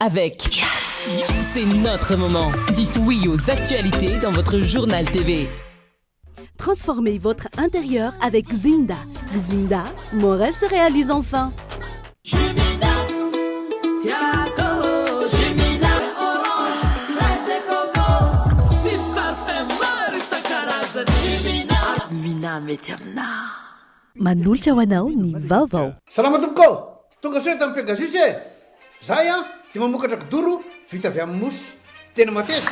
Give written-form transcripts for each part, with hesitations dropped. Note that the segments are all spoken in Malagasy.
Avec Yes C'est notre moment. Dites oui aux actualités dans votre journal TV. Transformez votre intérieur avec Zinda. Zinda, mon rêve se réalise enfin. Manolotra ho anao ny vaovao. Salama tompoko ô! Tonga soa eto amin'ny Pegasus e! Zahay an dia mamokatra kidoro vita avy amin'ny mousse. Tena mateza,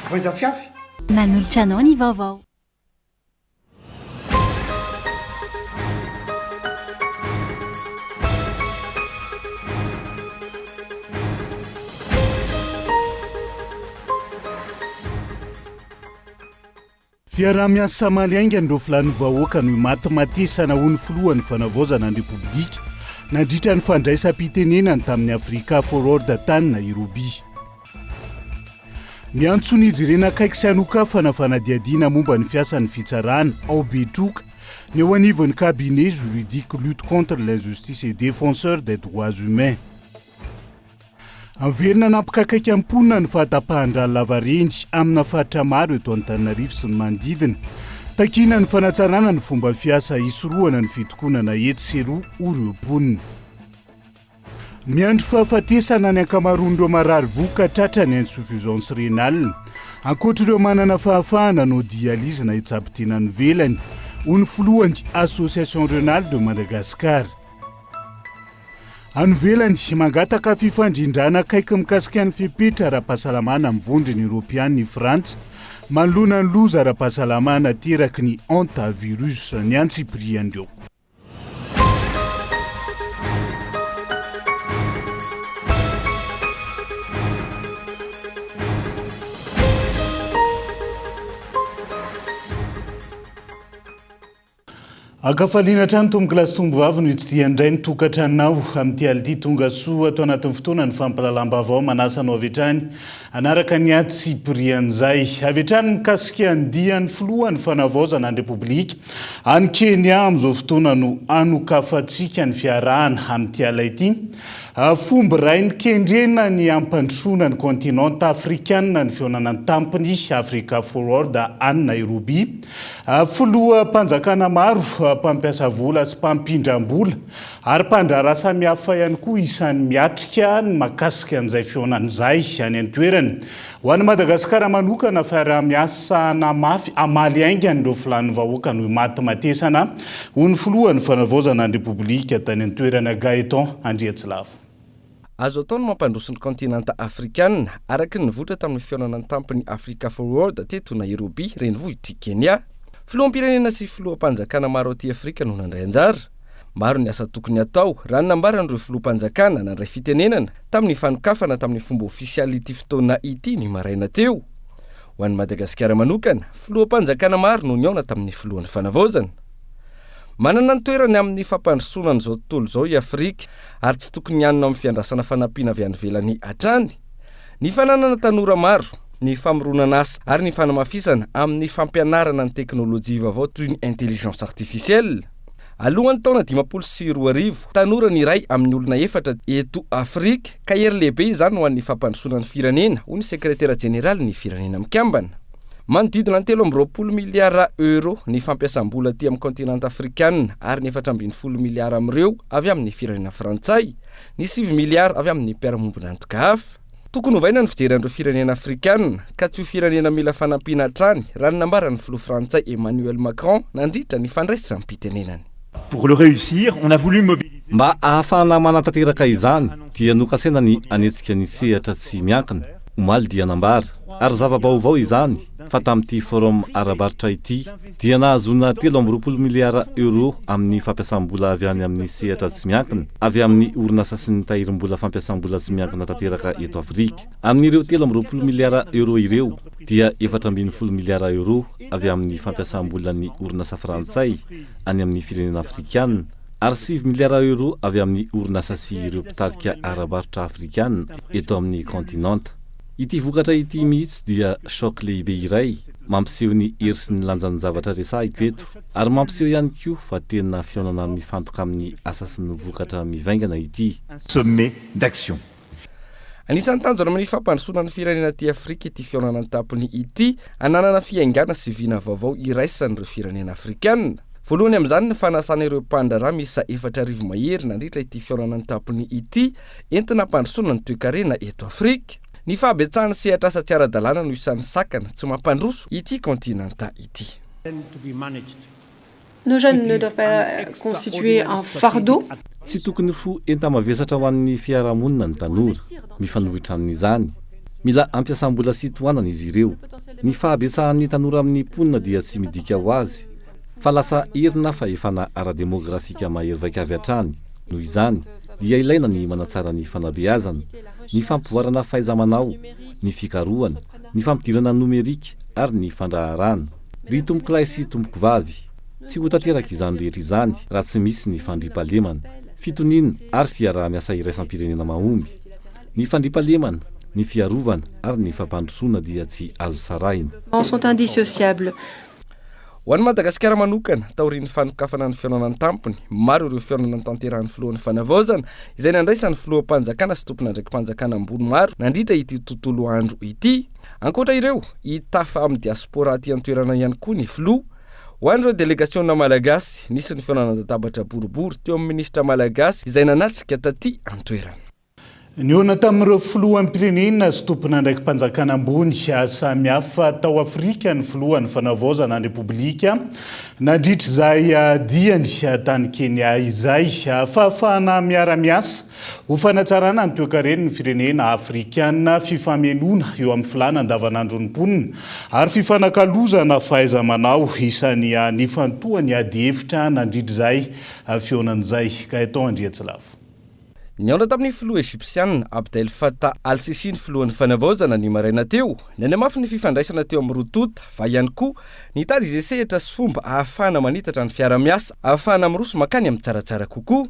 voainjafiafy. Manolotra anao ny vaovao. Fiaraha-miasa hamaly haingana ireo filàn'ny vahoaka no imatimatesana hoy ny filohan'ny fanavaozana ny Repoblika nandritra ny fandraisam-pitenenany tamin'ny Africa Forward tany Nairobi. Miantso ny hijerena akaiky sy hanokafana fanadihadiana momba ny fiasan'ny fitsarana ao Betroka ny eo anivon'ny Cabinet juridique lutte contre l'injustice et défenseur des droits humains. Miverina nampikaikaika ny mponina ny fahatapahan-drano lavareny amina faritra maro eto Antananarivo sy ny manodidina. Takiana ny fanatsarana ny fomba fiasa hisorohana ny fitokonana etsy sy eroa hoy ireo mponina. Miandry fahafatesana ny ankamaroan'ireo marary vohoka tratra ny insuffisance rénale. Ankoatra ireo manana fahafahana hanao dialyse na hitsabo tena any ivelany, hoy ny filohan'ny Association Renale de Madagascar. Any ivelany, mangataka fifandrindrana akaiky mikasika ny fepetra ara-pahasalamana amin'ny Vondrona Eoropeana i Frantsa manoloana ny loza ara-pahasalamana ateraky ny hantavirus. Ny antsipirian'ireo. Ankafaliana hatrany tompokolahy sy tompovavy no hitsidihan'ny indray ny tokantranonao amin'ity alina ity. Tonga soa ato anatin'ny fotoana ny fampahalalam-baovao manasa anao avy hatrany hanaraka ny antsipirian'izay. Avy hatrany mikasika ny dian'ny filohan'ny fanavaozana ny Repoblika any Kenya amin'izao fotoana no hanokafantsika ny fiarahana amin'ity alina ity. Fomba iray nikendrena ny hampandrosoana ny kaontinanta afrikanina ny fihaonana an-tampony Africa Forward any Nairobi. Filoham-panjakana maro, mpampiasa vola sy mpampindram-bola ary mpandraharaha samihafa ihany koa isan'ny miatrika ny mahakasika an'izay fihaonana izay any an-toerana. Ho an'i Madagasikara manokana, fiaraha-miasa hanamafy, hamaly haingana ireo filàn'ny vahoaka no imatimatesana, hoy ny filohan'ny Fanavaozana ny Repoblika tany an-toerana Gaëtan Andriatsilavo. Azo atao ny mampandroso ny kaontinanta afrikanina, araka ny nivoitra tamin'ny fihaonana an-tampon'ny Africa Forward teto Nairobi, renivohitr'i Kenya. Filoham-pirenena sy filoham-panjakana maro aty Afrika no nandray anjara. Maro ny asa tokony hatao, raha ny nambaran'ireo filoham-panjakana nandray fitenenana tamin'ny fanokafana tamin'ny fomba ofisialy ity fotoana ity ny maraina teo. Ho an'i Madagasikara manokana, filoham-panjakana maro no nihaona tamin'ny filohan'ny fanavaozana. Manana ny toerany amin'ny fampandrosoana an'izao tontolo izao i Afrika ary tsy tokony hianona amin'ny fiandrasana fanampiana avy any ivelany hatrany. Ny fananana tanora maro, ny famoronana asa ary ny fanamafisana amin'ny fampianarana ny teknolojia vaovao toy ny intelligence artificielle. Alohan'ny taona 2050, tanora ny iray amin'ny olona efatra eto Afrika ka hery lehibe izany ho an'ny fampandrosoana ny firenena, hoy ny sekretera jeneralin'ny Firenena Mikambana. Manodidina ny 23 miliara Euro ny fampiasam-bola aty amin'ny kaontinanta afrikanina ary ny 14 miliara amin'ireo avy amin'ny firenena frantsay, ny 9 miliara avy amin'ny mpiara-mombon'antoka hafa. Tokony hovaina ny fijery an'ireo firenena afrikanina ka tsy ho firenena mila fanampiana hatrany, raha ny nambaran'ny filoha frantsay Emmanuel Macron nandritra ny fandraisam-pitenenany. Pour le réussir, on a voulu mobiliser. Mba ahafahana manatanteraka izany dia nokasaina ny hanetsika ny sehatra tsy miankina, omaly dia nambara, ary zava-baovao izany, fa tamin'ity forum ara-barotra ity dia nahazoana 23 miliara euros amin'ny fampiasam-bola avy any amin'ny sehatra tsy miankina, avy amin'ny orinasa sy ny tahirim-bola fampiasam-bola tsy miankina tanteraka eto Afrika. Amin'ireo 23 miliara euros ireo dia 14 miliara euros avy amin'ny fampiasam-bolan'ny orinasa frantsay any amin'ny firenena afrikana ary 9 miliara euros avy amin'ny orinasa sy ireo mpitarika ara-barotra afrikana eto amin'ny kaontinanta. Ity vokatra ity mihitsy dia choc lehibe iray mampiseho ny hery sy ny lanjan'ny zavatra resahiko eto ary mampiseho ihany koa fa tena fihaonana mifantoka amin'ny asa sy ny vokatra mivaingana ity. Sommet d'action. Anisan'ny tanjona amin'ny fampandrosoana ny firenena aty Afrika ity fihaonana an-tampony ity, hananana fiaingàna sy vina vaovao iraisan'ireo firenena afrikanina. Voalohany amin'izany ny fanasana ireo mpandraharaha miisa 4000 mahery nandritra ity fihaonana an-tampony ity, entina hampandrosoana ny toekarena eto Afrika. Ny fahabetsahan'ny sehatr'asa tsy ara-dalàna no isan'ny sakana tsy mampandroso ity kaontinanta ity. Nos jeunes ne doivent pas constituer un fardeau. Tsy tokony ho enta-mavesatra ho an'ny fiarahamonina ny tanora. Mifanohitra amin'izany, mila ampiasam-bola sy tohanana izy ireo. Ny fahabetsahan'ny tanora amin'ny mponina dia tsy midika ho azy fa lasa hery na fahefana ara-demografika mahery vaika avy hatrany. Noho izany, dia ilaina ny manatsara ny fanabeazana, ny fampivoarana fahaiza-manao, ny fikarohana, ny fampidirana nomerika ary ny fandraharahana. Ry tompokolahy sy tompokovavy, tsy ho tanteraka izany rehetra izany raha tsy misy ny fandriampahalemana, fitoniana ary fiaraha-miasa iraisam-pirenena mahomby. Ny fandriampahalemana, ny fiarovana ary ny fampandrosoana dia tsy azo sarahina. Sont indissociables. Ho an'i Madagasikara manokana, taorian'ny fanokafana ny fihaonana an-tampony, maro ireo fihaonana notanterahin'ny filohan'ny Fanavaozana, izay nandraisan'ny filoham-panjakana sy tompon'andraiki-panjakana ambony maro nandritra ity tontolo andro ity. Ankoatra ireo, hitafa amin'ny diaspora aty an-toerana ihany koa ny filoha. Ho an'ireo delegasiona malagasy, nisy ny fihaonana an-databatra boribory teo amin'ny minisitra malagasy izay nanatrika taty an-toerana. Nihaona tamin'ireo filoham-pirenena sy tompon'andraiki-panjakana ambony samihafa tao Afrika ny filohan'ny Fanavaozana ny Repoblika nandritra izay diany tany Kenya izay. Fahafahana miara-miasa Ho fanatsarana ny toekaren'ny firenena afrikana, fifamenoana eo amin'ny filàna andavanandron'ny mponina ary fifanakalozana fahaiza-manao isan'ny nifantohan'ny adihevitra nandritra izay fihaonana izay. Gaëtan Andriatsilavo. Nihaona tamin'ny filoha Egypsiana, Abdel Fattah al-Sissi ny filohan'ny fanavaozana ny maraina teo. Nanamafy ny fifandraisana teo amin'ny roa tonta, fa ihany koa nitady izay sehatra sy fomba ahafahana manitatra ny fiara-miasa ahafahana miroso mankany amin'ny tsaratsara kokoa.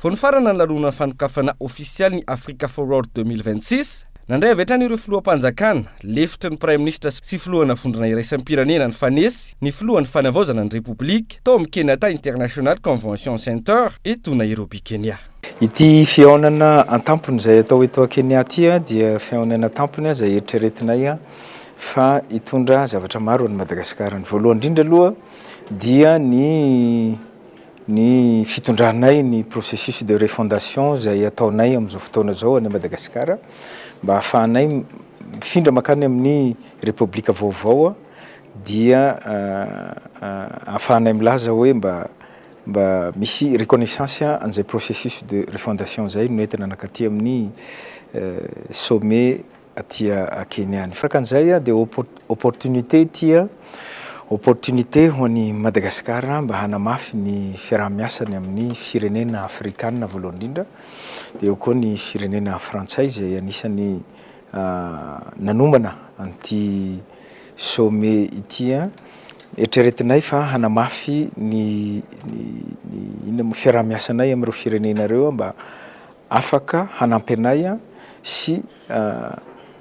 Vao nifarana ny lanonana fanokafana ofisialy ny Africa Forward 2026, nandray avy hatrany ireo filoham-panjakana, lefitry ny praiminisitra sy filohana vondrona iraisam-pirenena nifanesy ny filohan'ny fanavaozana ny Repoblika, tao amin'ny Kenyatta International Convention Center, eto Nairobi, Kenya. Ity fihaonana an-tampony izay atao eto Kenya ity dia fihaonana an-tampony izay eritreretinay fa hitondra zavatra maro ho an'i Madagasikara. Ny voalohany indrindra aloha dia ny Ny fitondranay ny processus de refondation izay ataonay amin'izao fotoana izao any Madagasikara mba hahafahanay mifindra mankany amin'ny Repoblika vaovao dia ahafahanay milaza hoe mba mba misy reconnaissance an'izay processus de refondation izay no entina nankaty amin'ny sommet aty Kenya any. Fakan'izay dia opportunité ity, opportunité ho an'i Madagasikara mba hanamafy ny fiaraha-miasany amin'ny firenena afrikana voalohany indrindra, dia eo koa ny firenena frantsay izay anisan'ny nanomana an'ity sommet ity. Eritreretinay fa hanamafy ny inona moa fiaraha-miasanay amin'ireo firenena ireo mba afaka hanampy anay sy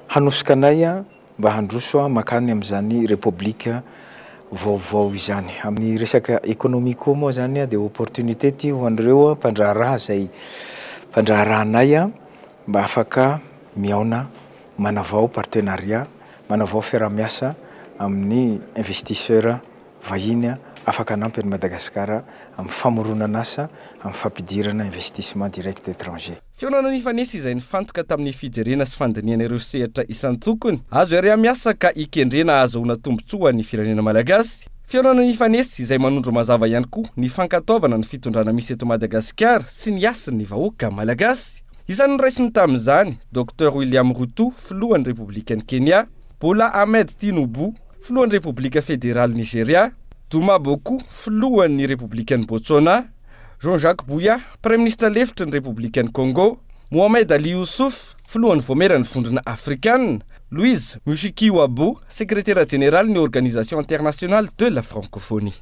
hanosika anay mba handroso mankany amin'izany Repoblika vaovao izany. Amin'ny resaka économie koa moa izany dia opportunité ity ho an'ireo mpandraharaha izay mpandraharaha anay mba afaka mihaona manavao partenariat, manavao fiaraha-miasa amin'ny investisseurs vahiny afaka hanampy an'i Madagasikara amin'ny famoronan'asa, amin'ny fampidirana investissement direct étranger. Fihaonana nifanesy izay nifantoka tamin'ny fijerena sy fandinihana ireo sehatra isan-tokony azo iaraha-miasa ka ikendrena hahazahoana tombontsoa ho an'ny firenena malagasy. Fihaonana nifanesy izay manondro mazava ihany koa ny fankatoavana ny fitondrana misy eto Madagasikara sy ny hasin'ny vahoaka malagasy. Isan'ny noraisiny tamin'izany, Docteur William Ruto, filohan'ny Repoblikan'i Kenya, Bola Ahmed Tinubu, filohan'ny Repoblika Federaly Nigeria, Duma Boko, filohan'ny Repoblikan'i Botswana, Jean-Jacques Buya, Praiminisitra lefitry ny Repoblikan'i Congo, Mohamed Ali Youssouf, filohan'ny Vaomieran'ny Vondrona Afrikana, Louise Mushikiwabo, sekretera jeneralin'ny Organisation Internationale de la Francophonie.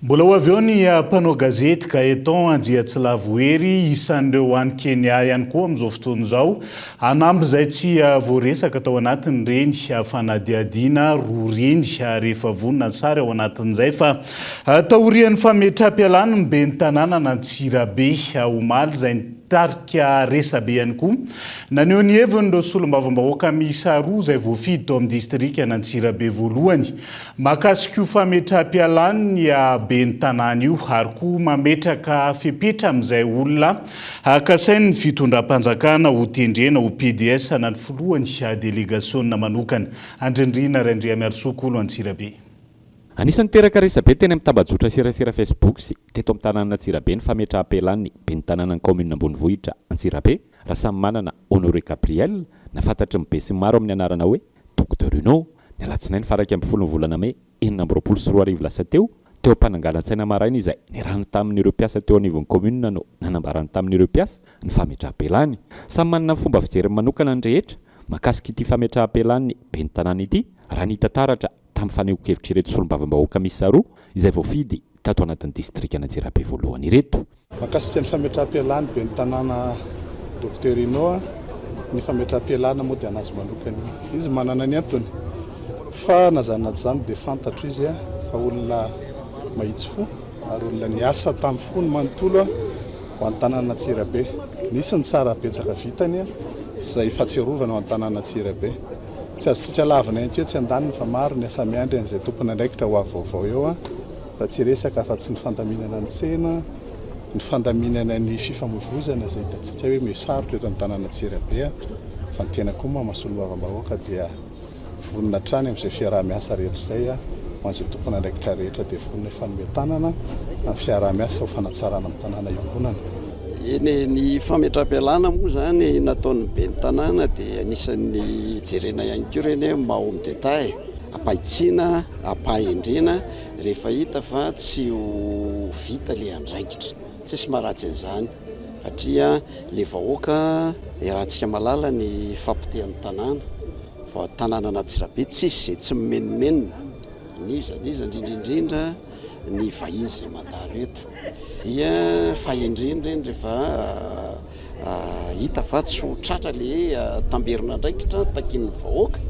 Mbola ho avy eo ny mpanao gazety Gaëtan Andriatsilavohery, isan'ireo any Kenya ihany koa amin'izao fotoana izao, hanampy izay tsy voaresaka tao anatin'ireny fanadihadiana roa ireny rehefa vonona ny sary ao anatin'izay fa taorian'ny fametraham-pialany ny ben'ny tanànan'Antsirabe omaly izay. Nitarika resabe ihany koa. Naneho ny heviny ireo solombavambahoaka miisa roa izay voafidy tao amin'ny distrikan'Antsirabe voalohany mahakasika io fametraham-pialan'ny ben'ny tanàna io ary koa mametraka fepetra amin'izay olona kasain'ny fitondram-panjakana ho tendrena ho pds na ny filohan'ny delegasiona manokana Andrindrina Randriamiarisoa Kolo Antsirabe. Anisan'ny niteraka resabe teny amin'ny tambajotra serasera Facebook sy teto amin'ny tanànan'Antsirabe ny fametraham-pialan'ny ben'ny tanànan'ny kaominina ambonivohitra Antsirabe, Rasamimanana Honoré Gabriel, na fantatry ny besinimaro amin'ny anarana hoe Docteur Uno, ny alatsinainy faha 11 ny volana mey 2026 lasa teo, teo am-pananganan-tsaina maraina izay niarahany tamin'ireo mpiasa teo anivon'ny kaominina no nanambarany tamin'ireo mpiasa ny fametraham-pialany. Samy manana ny fomba fijeriny manokana ny rehetra mahakasika ity fametraham-pialan'ny ben'ny tanàna ity, raha ny hita taratra tamin'ny fanehoan-kevitr'ireto solombavambahoaka miisa roa izay voafidy tato anatin'ny distrikan'Antsirabe voalohany ireto. Mahakasika ny fametraham-pialan'ny ben'ny tanàna Docteur Inoa, ny fametraham-pialana moa dia an'azy manokana iny. Izy manana ny antony fa na izany na tsy izany dia fantatro izy fa olona mahitsy fo ary olona niasa tamin'ny fony manontolo ho an'ny tanànan'Antsirabe. Nisy ny tsara betsaka vitany izay fahatsiarovana ho an'ny tanànan'Antsirabe. Tsy azontsika lavina ihany koa etsy andaniny fa maro ny asa miandry an'izay tompon'andraikitra ho avy vaovao eo raha tsy hiresaka afa-tsy ny fandaminana ny tsena, ny fandaminana ny fifamoivoizana izay hitantsika hoe miha-sarotra eto amin'ny tanàn'Antsirabe fa ny tena koa moa maha solombavambahoaka dia Vonona hatrany amin'izay fiaraha-miasa rehetra izay ho an'izay tompon'andraikitra rehetra dia vonona hifanome tanana amin'ny fiaraha-miasa ho fanatsarana ny tanàna iombonana. Eny e, ny fametraham-pialana moa izany nataon'ny ben'ny tanàna dia anisan'ny jerena ihany koa ireny hoe maha homme d'Etat e, ampahitsiana, ampahendrena rehefa hita fa tsy ho vita ilay andraikitra. Tsisy maharatsy an'izany satria ilay vahoaka iarahantsika mahalala ny fahapotehan'ny tanàna. Fa tanànan'Antsirabe tsisy izay tsy mimenomenona, n'iza n'iza, indrindra indrindra ny vahiny izay mandalo eto. Dia fahendrena ireny rehefa hita fa tsy ho tratra ilay tamberin'andraikitra takian'ny vahoaka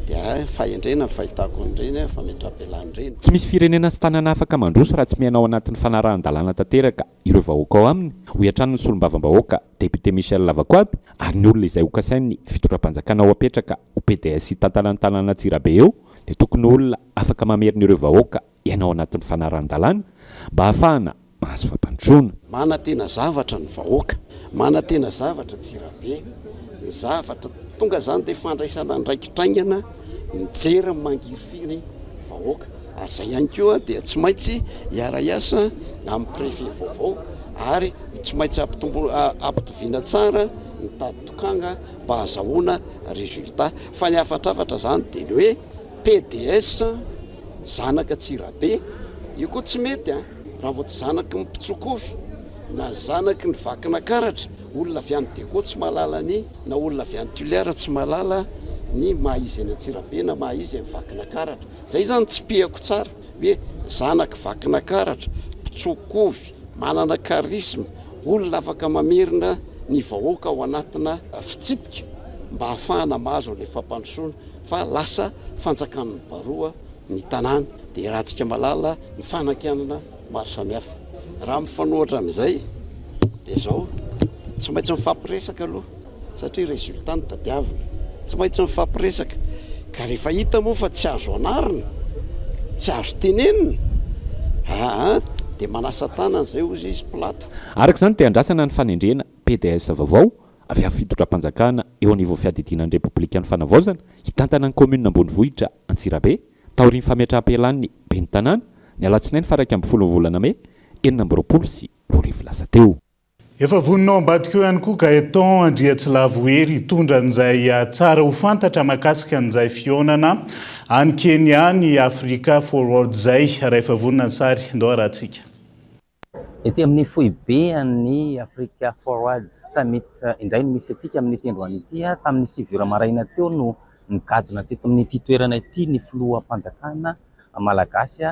dia fahendrena ny fahitako an'ireny fametraham-pialana ireny. Tsy misy firenena sy tanàna afaka mandroso raha tsy miaina ao anatin'ny fanarahan-dalàna tanteraka ireo vahoaka ao aminy, hoy hatrany ny solombavambahoaka Député Michel Lavakoaby, ary ny olona izay hokasain'ny fitondram-panjakana ho apetraka ho pds hitantana ny tanàn'Antsirabe eo dia tokony ho olona afaka mamerina ireo vahoaka hiaina ao anatin'ny fanarahan-dalàna mba hahafahana mahazo fampandrosoana. Manantena zavatra ny vahoaka, manantena zavatra Antsirabe, ny zavatra tonga izany dia fandraisana andraikitra haingana, mijery ny mangirifiry vahoaka. Ary izay ihany koa dia tsy maintsy hiara-hiasa amin'ny préfet vaovao ary tsy maintsy ampitoviana tsara ny tady tokanga mba hahazahoana résultat. Fa ny hafatrafatra izany dia ny hoe pds zanak'Antsirabe, io koa tsy mety an! Raha vao tsy zanaky ny mpitsokofy na zanaky ny Vakinakaratra, olona avy any Diego tsy mahalala ny, na olona avy any Tuléar tsy mahalala ny maha izy an'i Antsirabe na maha izy an'i Vakinakaratra. Zay zany tsipihako tsara hoe zanak'i Vakinakaratra, mpitsokovy, manana charisme, olona afaka mamerina ny vahoaka ao anatina fitsipika mba hahafahana mahazo an'ilay fampandrosoana fa lasa fanjakan'ny baroa ny tanàna dia iarahantsika malala ny fanakianana maro samihafa. Raha mifanohitra amin'izay dia zao, tsy maintsy mifampiresaka aloha satria résultat no tadiavina, tsy maintsy mifampiresaka ka rehefa hita moa fa tsy azo anarina, tsy azo tenenina, aa dia manasa tanana izay hozy izy Pilato. Araka izany dia andrasana ny fanendrena pds vaovao avy amin'ny fitondram-panjakana eo anivon'ny fiadidiana ny Repoblikan'ny Fanavaozana hitantana ny kaominina ambonivohitra Antsirabe taorian'ny fametraham-pialan'ny ben'ny tanàna ny alatsinainy faha 11 ny volana mey 2026 lasa teo. Efa vonona ao ambadika eo ihany koa Gaëtan Andriatsilavo Hery hitondra an'izay tsara ho fantatra mahakasika an'izay fihaonana any Kenya ny Africa Forward izay. Raha efa vonona ny sary, ndao arahantsika. Ety amin'ny foibe an'ny Africa Forward Summit indray no misy antsika amin'ity androany ity. Tamin'ny sivy ora maraina teo no nigadona teto amin'ity toerana ity ny filoham-panjakana malagasy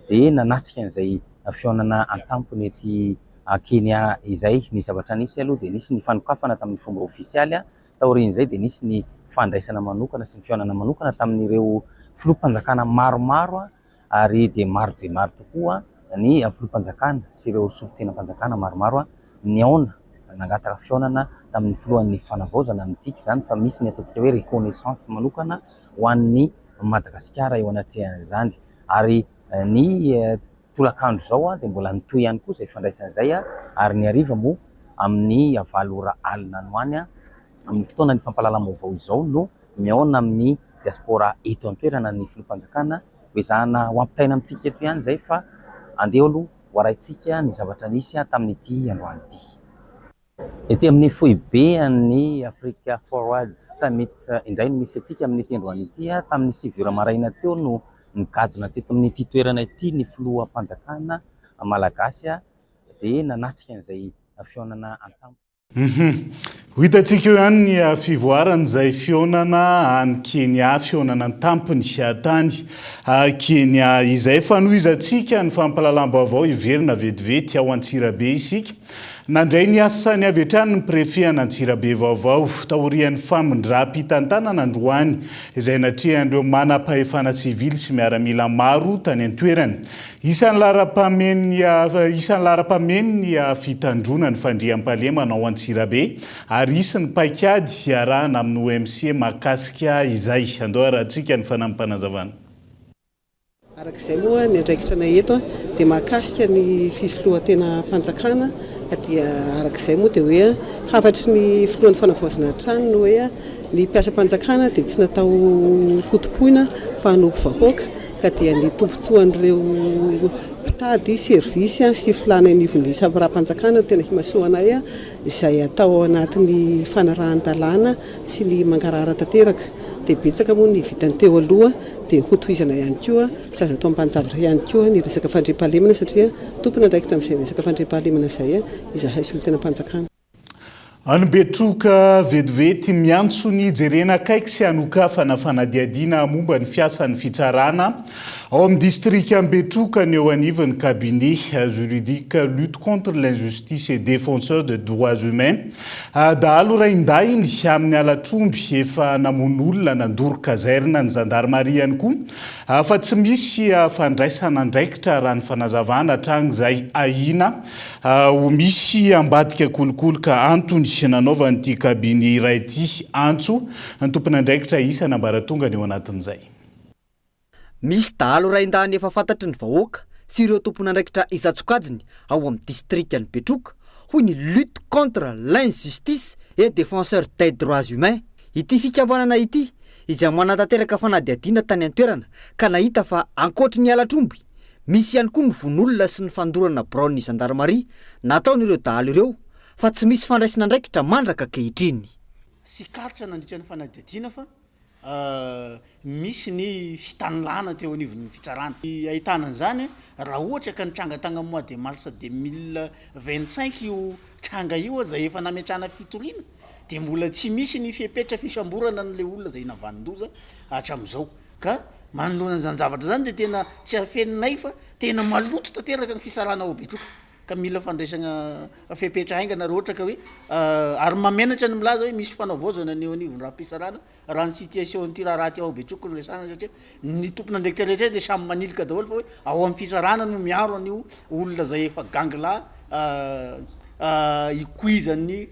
dia nanatrika an'izay fihaonana an-tampony ety Kenya izay. Ny zavatra nisy aloha dia nisy ny fanokafana tamin'ny fomba ofisialy, taorian'izay dia nisy ny fandraisana manokana sy ny fihaonana manokana tamin'ireo filoham-panjakana maromaro ary dia maro dia maro tokoa ny filoham-panjakana sy ireo solontenam-panjakana maromaro nihaona. nangataka fihaonana tamin'ny filohan'ny fanavaozana, midika izany fa misy ny ataontsika hoe reconnaissance manokana ho an'ny Madagasikara eo anatrehan'izany. Ary ny tolakandro izao dia mbola nitohy ihany koa izay fandraisana izay ary ny hariva moa amin'ny valo ora alina any ho any amin'ny fotoana ny fampahalalam-baovao izao no mihaona amin'ny diaspora eto an-toerana ny filoham-panjakana. Ho ezahana ho ampitaina amintsika eto ihany izay fa andeha aloha ho arahintsika ny zavatra nisy tamin'ity androany ity. Ety amin'ny foibe an'ny Africa Forward Summit indray no misy antsika amin'ity androany ity. Tamin'ny sivy ora maraina teo no nigadona teto amin'ity toerana ity ny filoham-panjakana malagasy dia nanatrika an'izay fihaonana an-tampo. Ho hitantsika eo ihany ny fivoaran'izay fihaonana any Kenya, fihaonana an-tampony tany Kenya izay. Fanohizantsika ny fampahalalam-baovao hiverina vetivety ao Antsirabe isika. Nandray ny asany avy hatrany ny Préfet an'Antsirabe vaovao, taorian'ny famindram-pitantanana androany izay natrehan'ireo manam-pahefana sivily sy miaramila maro tany an-toerana. Isan'ny laharam-pahamen'ny isan'ny laharam-pahamen'ny ny fitandroana ny fandriampahalemana ao Antsirabe ary hisy ny paikady hiarahana amin'ny OMC mahakasika izay. Andao harahantsika ny fanampim-panazavana. Araka izay moa ny andraikitra anay eto dia mahakasika ny fisoloan-tenam-panjakana ka dia araka izay moa dia hoe hafatry ny filohan'ny fanavaozana hatrany ny hoe ny mpiasam-panjakana dia tsy natao hotompoina fa hanompo vahoaka ka dia ny tombontsoan'ireo mpitady service sy filàna anivon'ny sampiram-panjakana no tena himasoanay izay atao ao anatin'ny fanarahan-dalàna sy ny mangarahara tanteraka dia betsaka moa ny vitan'ny teo aloha dia hotohizana ihany koa, tsy azo atao ambanin-javatra ihany koa ny resaka fandriampahalemana satria tompon'andraikitra amin'izay resaka fandriampahalemana izay izahay solontenam-panjakana. Any Betroka vetivety, miantso ny hijerena akaiky sy hanokafana fanadihadiana momba ny fiasan'ny fitsarana ao amin'ny distrikan'i Betroka ny eo anivon'ny cabinet juridique lutte contre l'injustice et défenseur des droits humains. Dahalo raindahiny amin'ny halatr'omby efa namono olona nandoro caserne ny zandarimaria ihany koa fa tsy misy fandraisana andraikitra raha ny fanazavana hatrany izay ahiana ho misy ambadika kolikoly ka antony nanaovan'ity cabinet iray ity antso ny tompon'andraikitra isan'ambaratongany eo anatin'izay. Misy dahalo raindahiny efa fantatry ny vahoaka sy ireo tompon'andraikitra isan-tsokajiny ao amin'ny distrikan'i Betroka, hoy ny Lutte contre l'injustice et défenseurs des droits humains. Ity fikambanana ity izay manatanteraka fanadihadiana tany an-toerana ka nahita fa ankoatry ny halatr'omby, misy ihany koa ny vono olona sy ny fandorana biraon'ny zandarimaria nataon'ireo dahalo ireo fa tsy misy fandraisana andraikitra mandraka ankehitriny. Tsikaritra nandritra ny fanadihadiana fa Misy ny fitanilana teo anivon'ny fitsarana. Ahitana an'izany raha ohatra ka nitranga tany amin'ny mois de mars 2025 io tranga io izay efa nametrahana fitoriana dia mbola tsy misy ny fepetra fisamborana an'ilay olona izay navanon-doza hatramin'izao. Ka manoloana an'izany zavatra izany dia tena tsy afeninay fa tena maloto tanteraka ny fitsarana ao Betroka. Ka mila fandraisana fepetra haingana raha ohatra ka hoe ary mahamenatra ny milaza hoe misy fanavaozana ny eo anivon'ny rafi-pitsarana raha ny situation an'ity raharaha ity ao Betroka no resahana satria ny tompon'andraikitra rehetra dia samy manilika daholo fa hoe ao amin'ny fitsarana no miaro an'io olona izay efa gangla ikoizan'ny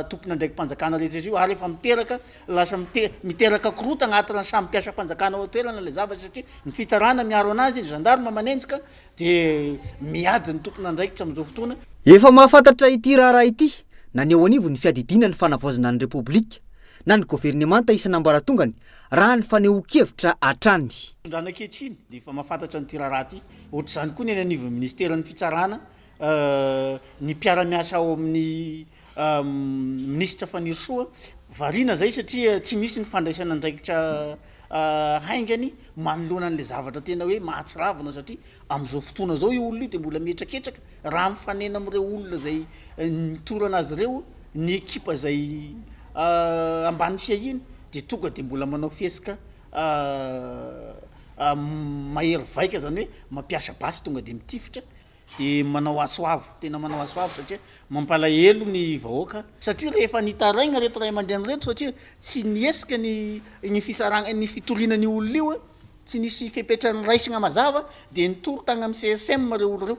tompon'andraiki-panjakana rehetra io ary efa miteraka lasa miteraka korotana anatin'ny samy mpiasam-panjakana ao an-toerana ilay zavatra satria ny fitsarana miaro anazy, ny gendarme manenjika Dia miady ny tompon'andraikitra amin'izao fotoana. Efa mahafantatra ity raharaha ity na ny eo anivon'ny fiadidiana ny fanavaozana ny Repoblika na ny governemanta isan'ambaratongany raha ny fanehoan-kevitra hatrany. Fitondrana ankehitriny dia efa mahafantatra an'ity raharaha ity. Ohatr'izany koa ny eny anivon'ny minisiteran'ny fitsarana, ny mpiara-miasa ao amin'ny Minisitra Fanirisoa, variana zay satria tsy misy ny fandraisana andraikitra haingany manoloana an'ilay zavatra tena hoe mahatsiravina satria amin'izao fotoana izao io olona io dia mbola mihetraketraka raha mifanena amin'ireo olona izay nitorana azy ireo ny ekipa izay ambany fiahiany dia tonga dia mbola manao fihetsika mahery vaika izany hoe mampiasa basy tonga dia mitifitra Dia manao antso avo, tena manao antso avo satria mampalahelo ny vahoaka satria rehefa nitaraigna reto ray aman-dreny reto satria tsy nihesika ny ny fisaragna ny fitoriana an'io olona io, tsy nisy fepetra noraisina mazava dia nitory tagny amin'ny CSM reo olo reo.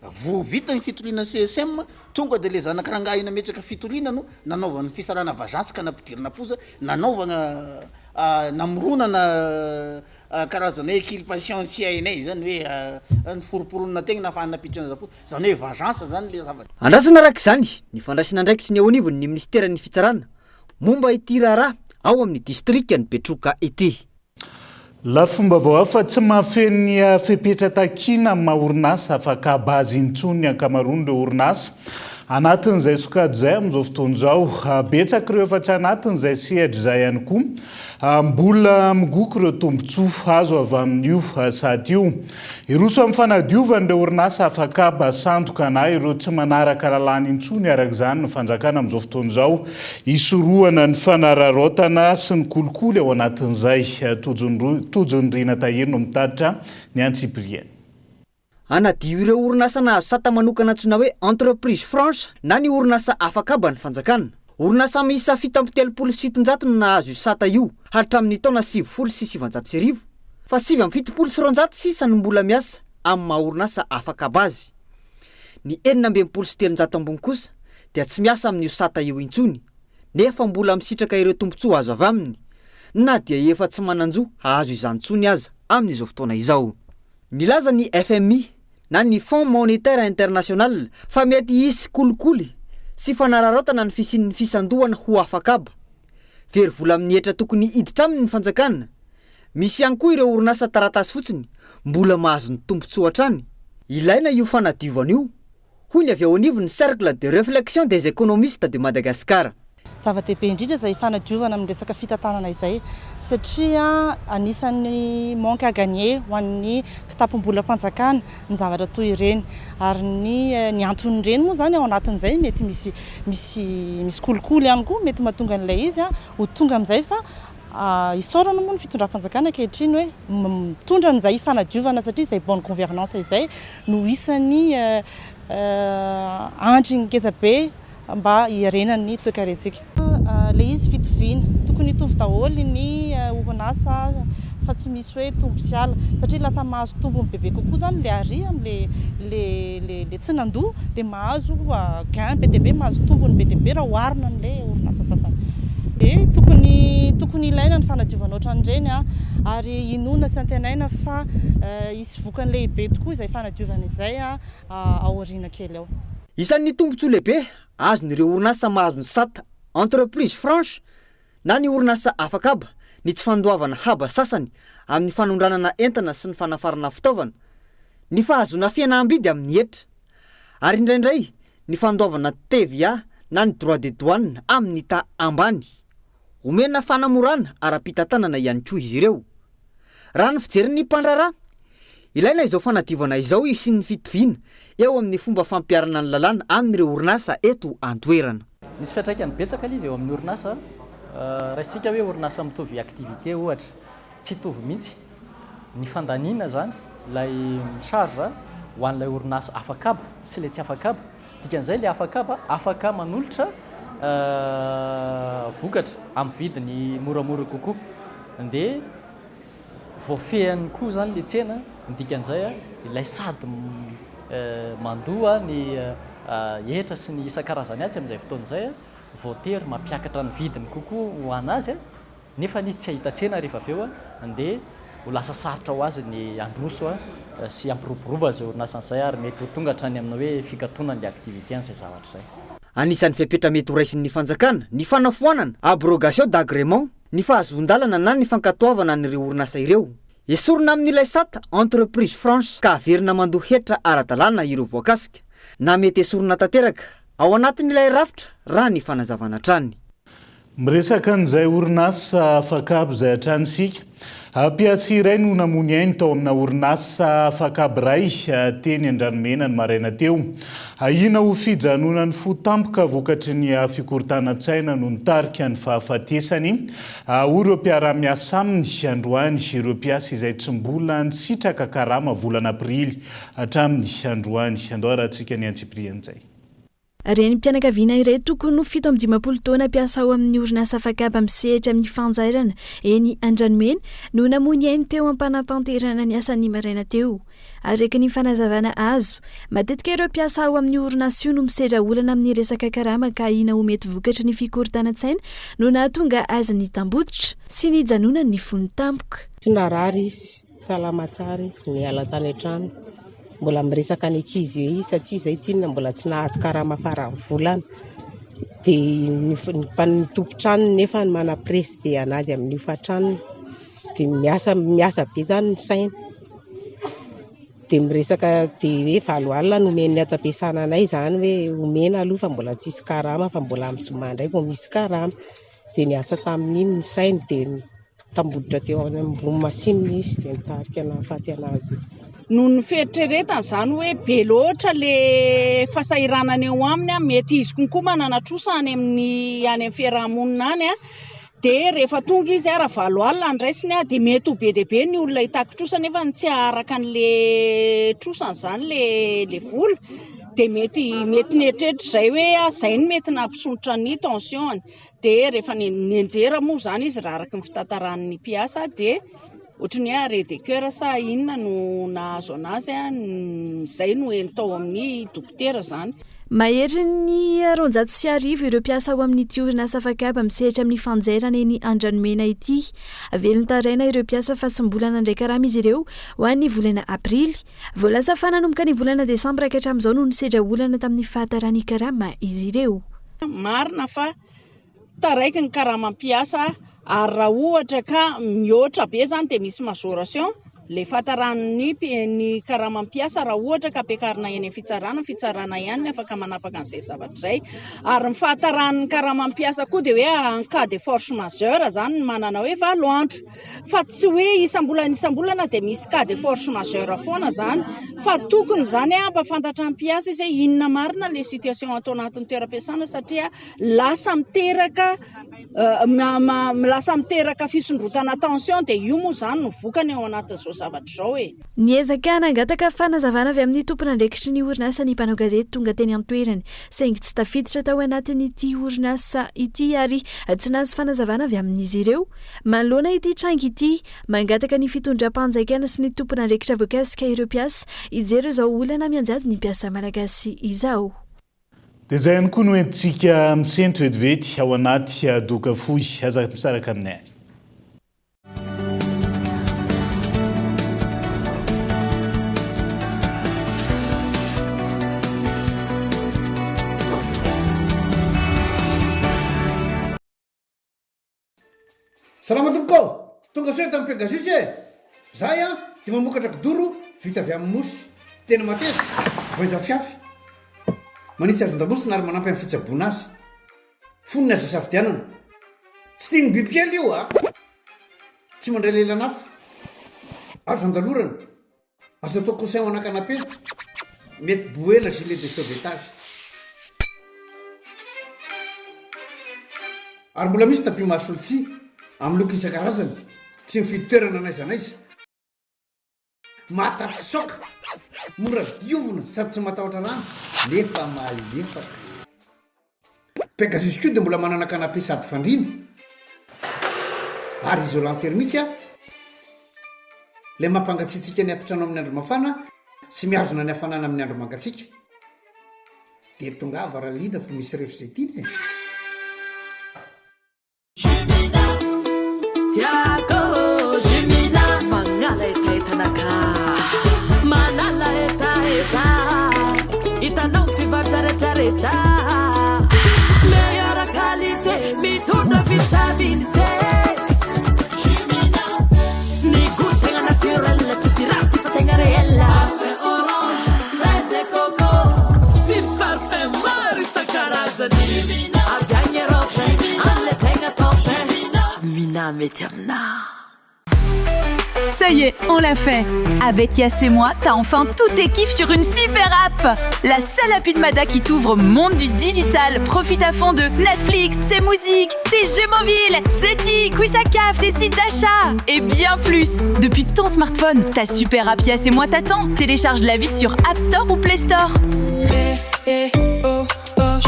Vao vita ny fitoriana CSM, tonga dia ilay zanak'i rangahy nametraka fitoriana no nanaovany fisarahana vazaha ka nampidirina am-ponja, nanaovana namoronana karazana hoe inculpation tsy hainay, izany hoe noforomporonina tegna nahafahana nampiditra an'azy am-ponja, izany hoe vengeance izany ilay zavatra. Andrasana araka izany ny fandraisana andraikitry ny eo anivon'ny minisiteran'ny Fitsarana momba ity raharaha ao amin'ny distrikan'i Betroka ity. Lafim-baovao hafa, tsy mahafeno ny fepetra takiana amin'ny maha orinasa afaka-haba azy intsony ny ankamaroan'ireo orinasa anatin'izay sokajy izay amin'izao fotoana izao. Betsaka ireo efa tsy anatin'izay sehatra izay ihany koa mbola migoka ireo tombontsoa azo avy amin'io sata io. Hiroso amin'ny fanadiovana ireo orinasa afak'haba sandoka na ireo tsy manaraka lalàna intsony araka izany ny fanjakana amin'izao fotoana izao hisorohana ny fanararaotana sy ny kolikoly ao anatin'izay. Tojo Nirina Tahiry no mitatitra ny antsipiriany. Hanadio ireo orinasa nahazo sata manokana antsoina hoe Entreprise franche na ny orinasa afak'haba ny fanjakana. Orinasa miisa 737 no nahazo io sata io hatramin'ny taona 1990, fa 279 sisa no mbola miasa amin'ny maha orinasa afak'haba azy. Ny 366 ambiny kosa dia tsy miasa amin'io sata io intsony, nefa mbola misitraka ireo tombontsoa azo avy aminy, na dia efa tsy manan-jo hahazo izany intsony aza amin'izao fotoana izao. Nilaza ny FMI na ny Fonds Monétaire International fa mety hisy kolikoly sy fanararaotana ny fisian'ny fisandohana ho afak'haba. Very vola amin'ny hetra tokony hiditra aminy ny fanjakana. Misy ihany koa ireo orinasa taratasy fotsiny mbola mahazo ny tombontsoa hatrany. Ilaina io fanadiovana io hoy ny avy ao anivon'ny Cercle de Reflexion des Economistes de Madagascar. Zava-dehibe indrindra izay fanadiovana amin'ny resaka fitantanana izay satria anisan'ny manque à gagner ho an'ny kitapom-bolam-panjakana ny zavatra toy ireny ary ny ny anton'ireny moa izany ao anatin'izay mety misy misy misy kolikoly ihany koa mety mahatonga an'ilay izy ho tonga amin'izay fa Isaorana moa ny fitondram-panjakana ankehitriny hoe mitondra an'izay fanadiovana satria izay bonne gouvernance izay no isan'ny andry ngeza be mba hiarenan'ny toekarentsika. Ilay izy fitoviana, tokony hitovy daholo ny orinasa fa tsy misy hoe tombo sy ala satria lasa mahazo tombony bebe kokoa izany ilay ary amin'ilay ilay tsy nandoa dia mahazo gain be dia be, mahazo tombony be dia be raha oharina amin'ilay orinasa sasany. Dia tokony tokony ilaina ny fanadiovana ohatran'ireny ary inoana sy antenaina fa hisy vokany lehibe tokoa izay fanadiovana izay aoriana kely ao. Isan'ny tombontsoa lehibe azon'ireo orinasa mahazo ny sata Entreprise franche na ny orinasa afak'haba ny tsy fandoavana haba sasany amin'ny fanondranana entana sy ny fanafarana fitaovana, ny fahazoana fihenam-bidy amin'ny hetra, ary indraindray ny fandoavana TVA na ny droit de douane amin'ny taha ambany. Omena fanamorana ara-pitantanana ihany koa izy ireo. Raha ny fijerin'ny mpandraharaha, ilaina izao fanadiovana izao hisian'ny fitoviana eo amin'ny fomba fampiharana ny lalàna amin'ireo orinasa eto an-toerana. Misy fiantraikany betsaka ilay izy eo amin'ny orinasa. Raisintsika hoe orinasa mitovy activité ohatra, tsy hitovy mihitsy ny fandaniana izany, ilay charge ho an'ilay orinasa afak'haba sy ilay tsy afak'haba. Dikan'izay ilay afak'haba afaka manolotra vokatra amin'ny vidiny moramora kokoa. Dia voafehiny koa izany ilay tsena, ny dikan'izay ilay sady mandoa ny hetra sy ny isan-karazany atsy amin'izay fotoana izay, voatery mampiakatra ny vidiny kokoa ho an'azy. Nefa izy tsy hahita tsena rehefa avy eo dia ho lasa sarotra ho azy ny handroso sy hampiroborobo an'izay orinasany izay ary mety ho tonga hatrany amin'ny hoe fikatonan'ilay activité an'izay zavatra izay. Anisan'ny fepetra mety horaisin'ny fanjakana ny fanafoanana, abrogation d'agrément, ny fahazoan-dalana na ny fankatoavana an'ireo orinasa ireo. Esorina amin'ilay sata entreprise franche ka averina mandoa hetra ara-dalàna ireo voakasika, na mety esorina tanteraka ao anatin'ilay rafitra raha ny fanazavana hatrany. Miresaka an'izay orinasa afak'haba izay hatrany isika. Mpiasa iray no namoy ny ainy tao amina orinasa afak'haba iray teny Andranomena ny maraina teo. Ahiana ho fijanonan'ny fo tampoka vokatry ny fikorontanan-tsaina no nitarika ny fahafatesany, hoy ireo mpiara-miasa aminy androany, ireo mpiasa izay tsy mbola nisitraka karama volana aprily hatramin'ny androany. Andao arahantsika ny antsipirian'izay. Renim-pianakaviana iray tokony ho 57 taona mpiasa ao amin'ny orinasa Fakaba misehatra amin'ny fanjairana eny Andranomena no namoy ny ainy teo am-panatanterahana ny asany ny maraina teo. Araka ny fanazavana azo, matetika ireo mpiasa ao amin'io orinasa io no misedra olana amin'ny resaka karama ka ahiana ho mety vokatry ny fikorontanan-tsaina no nahatonga azy nitambotsitra sy nijanonany ny fony tampoka. Tsy narary izy, salama tsara izy, niala tany an-trano. Mbola miresaka ny ankizy eo izy satria izay tsinona mbola tsy nahazo karama faran'ny volana. Dia ny tompon-tranony nefa manapresy be an'azy amin'ny hofan-tranony. Dia miasa miasa be izany ny sainy. Dia miresaka dia hoe valo alina no omen'ny ato am-piasana anay izany hoe omena aloha fa mbola tsisy karama fa mbola amin'ny zoma indray vao misy karama. Dia niasa tamin'iny ny sainy dia nitambodotra teo ambony masinina izy dia nitarika nahafaty an'azy. Noho ny fieritreretana izany hoe be loatra ilay fahasahiranana eo aminy, mety izy konkoa manana trosa any amin'ny any amin'ny fiaraha-monina any. Dia rehefa tonga izy raha valo alina ny raisiny dia mety ho be dia be ny olona hitaky trosa nefa tsy haharaka an'le trosany izany le le vola dia mety mety nieritreritra izay hoe izay no mety nampisondrotra ny tension-ny. Dia rehefa nianjera moa izany izy raha araka ny fitantaran'ny mpiasa dia ohatran'ny hoe arrêt de coeur sa inona no nahazo anazy, izay no heno tao amin'ny dokotera izany. Maherin'ny 1200 ireo mpiasa ao amin'ity orinasa Fakaba misehatra amin'ny fanjairana eny Andranomena ity. Velon-taraina ireo mpiasa fa tsy mbola nandray karama izy ireo ho an'ny volana aprily. Voalaza fa nanomboka ny volana desambra ka hatramin'izao no nisedra olana tamin'ny fahataran'ny karama izy ireo. Marina fa Taraiky ny karama mpiasa ary raha ohatra ka mihoatra be izany dia misy majoration ilay fahataran'ny ny karama mpiasa raha ohatra ka ampiakarina eny amin'ny fitsarana, ny fitsarana ihany no afaka manapaka an'izay zavatra izay. Ary ny fahataran'ny karama mpiasa koa dia hoe en cas de force majeure izany ny manana hoe valo andro fa tsy hoe isam-bolana isam-bolana dia misy cas de force majeure foana izany fa tokony izany hampahafantatra ny mpiasa izy hoe inona marina ilay situation ato anatin'ny toeram-piasana satria lasa miteraka lasa miteraka fisondrotana tension dia io moa izany no vokany ao anatin'izao zavatra izao e. Niezaka nangataka fanazavana avy amin'ny tompon'andraikitry ny orinasa ny mpanao gazety tonga teny an-toerana, saingy tsy tafiditra tao anatin'ity orinasa ity ary tsy nahazo fanazavana avy amin'izy ireo. Manoloana ity tranga ity, mangataka ny fitondram-panjakana sy ny tompon'andraikitra voakasika ireo mpiasa hijery izao olana mianjady ny mpiasa malagasy izao. Dia izay ihany koa no entintsika misento vetivety ao anaty doka fohy. Aza misaraka aminay. Salama tompoko ô! Tonga soa eto amin'ny Pegasus e! Zahay an dia mamokatra kidoro vita avy amin'ny mousse. Tena mateza, voainja fiafy. Manitsy hazon-damosina ary manampy amin'ny fitsaboana azy. Fonony azo isafidianana. Tsy tian'ny bibikely io a! Tsy mandray lelan'afo. Azo andalorana. Azo atao coussin ho ana canapé. Mety bouée na gilet de sauvetage. Ary mbola misy tapis mahasolo tsihy, amin'ny loko isan-karazany, tsy mifidy toerana n'aiza n'aiza. Mahatafitsoaka, mora diovina sady tsy matahotra rano nefa malefaka. Pegasus koa dia mbola manana canapé sady fandriana ary isolant thermique ilay mampangatsiatsiaka ny atitrano amin'ny andro mafana sy mihazona ny hafanana amin'ny andro mangatsiaka. Dia tongava Ralina fa misy ref izay tiana e! Tiako Jumina Magnala hetahetanakà Manala hetaheta Hitanao mpivarotra retraretra Meilleure qualité Mitondra vitamine C Jumina Ny goût tegna naturel Tsy pirate fa tegna réel Parfum orange, fraise et coco Sy parfum maro isan-karazany Jumina Avy agny Europe Any le tegna top Mina mety aminah. Ça y est, on l'a fait Avec Yas et moi, t'as enfin tous tes kiffs sur une super app La seule appli de Mada qui t'ouvre au monde du digital. Profite à fond de Netflix, tes musiques, tes jeux mobiles, Zeti, Quizakaf, tes sites d'achat et bien plus Depuis ton smartphone, ta super app Yas et moi t'attend. Télécharge la vite sur App Store ou Play Store. Eh, eh, oh, oh.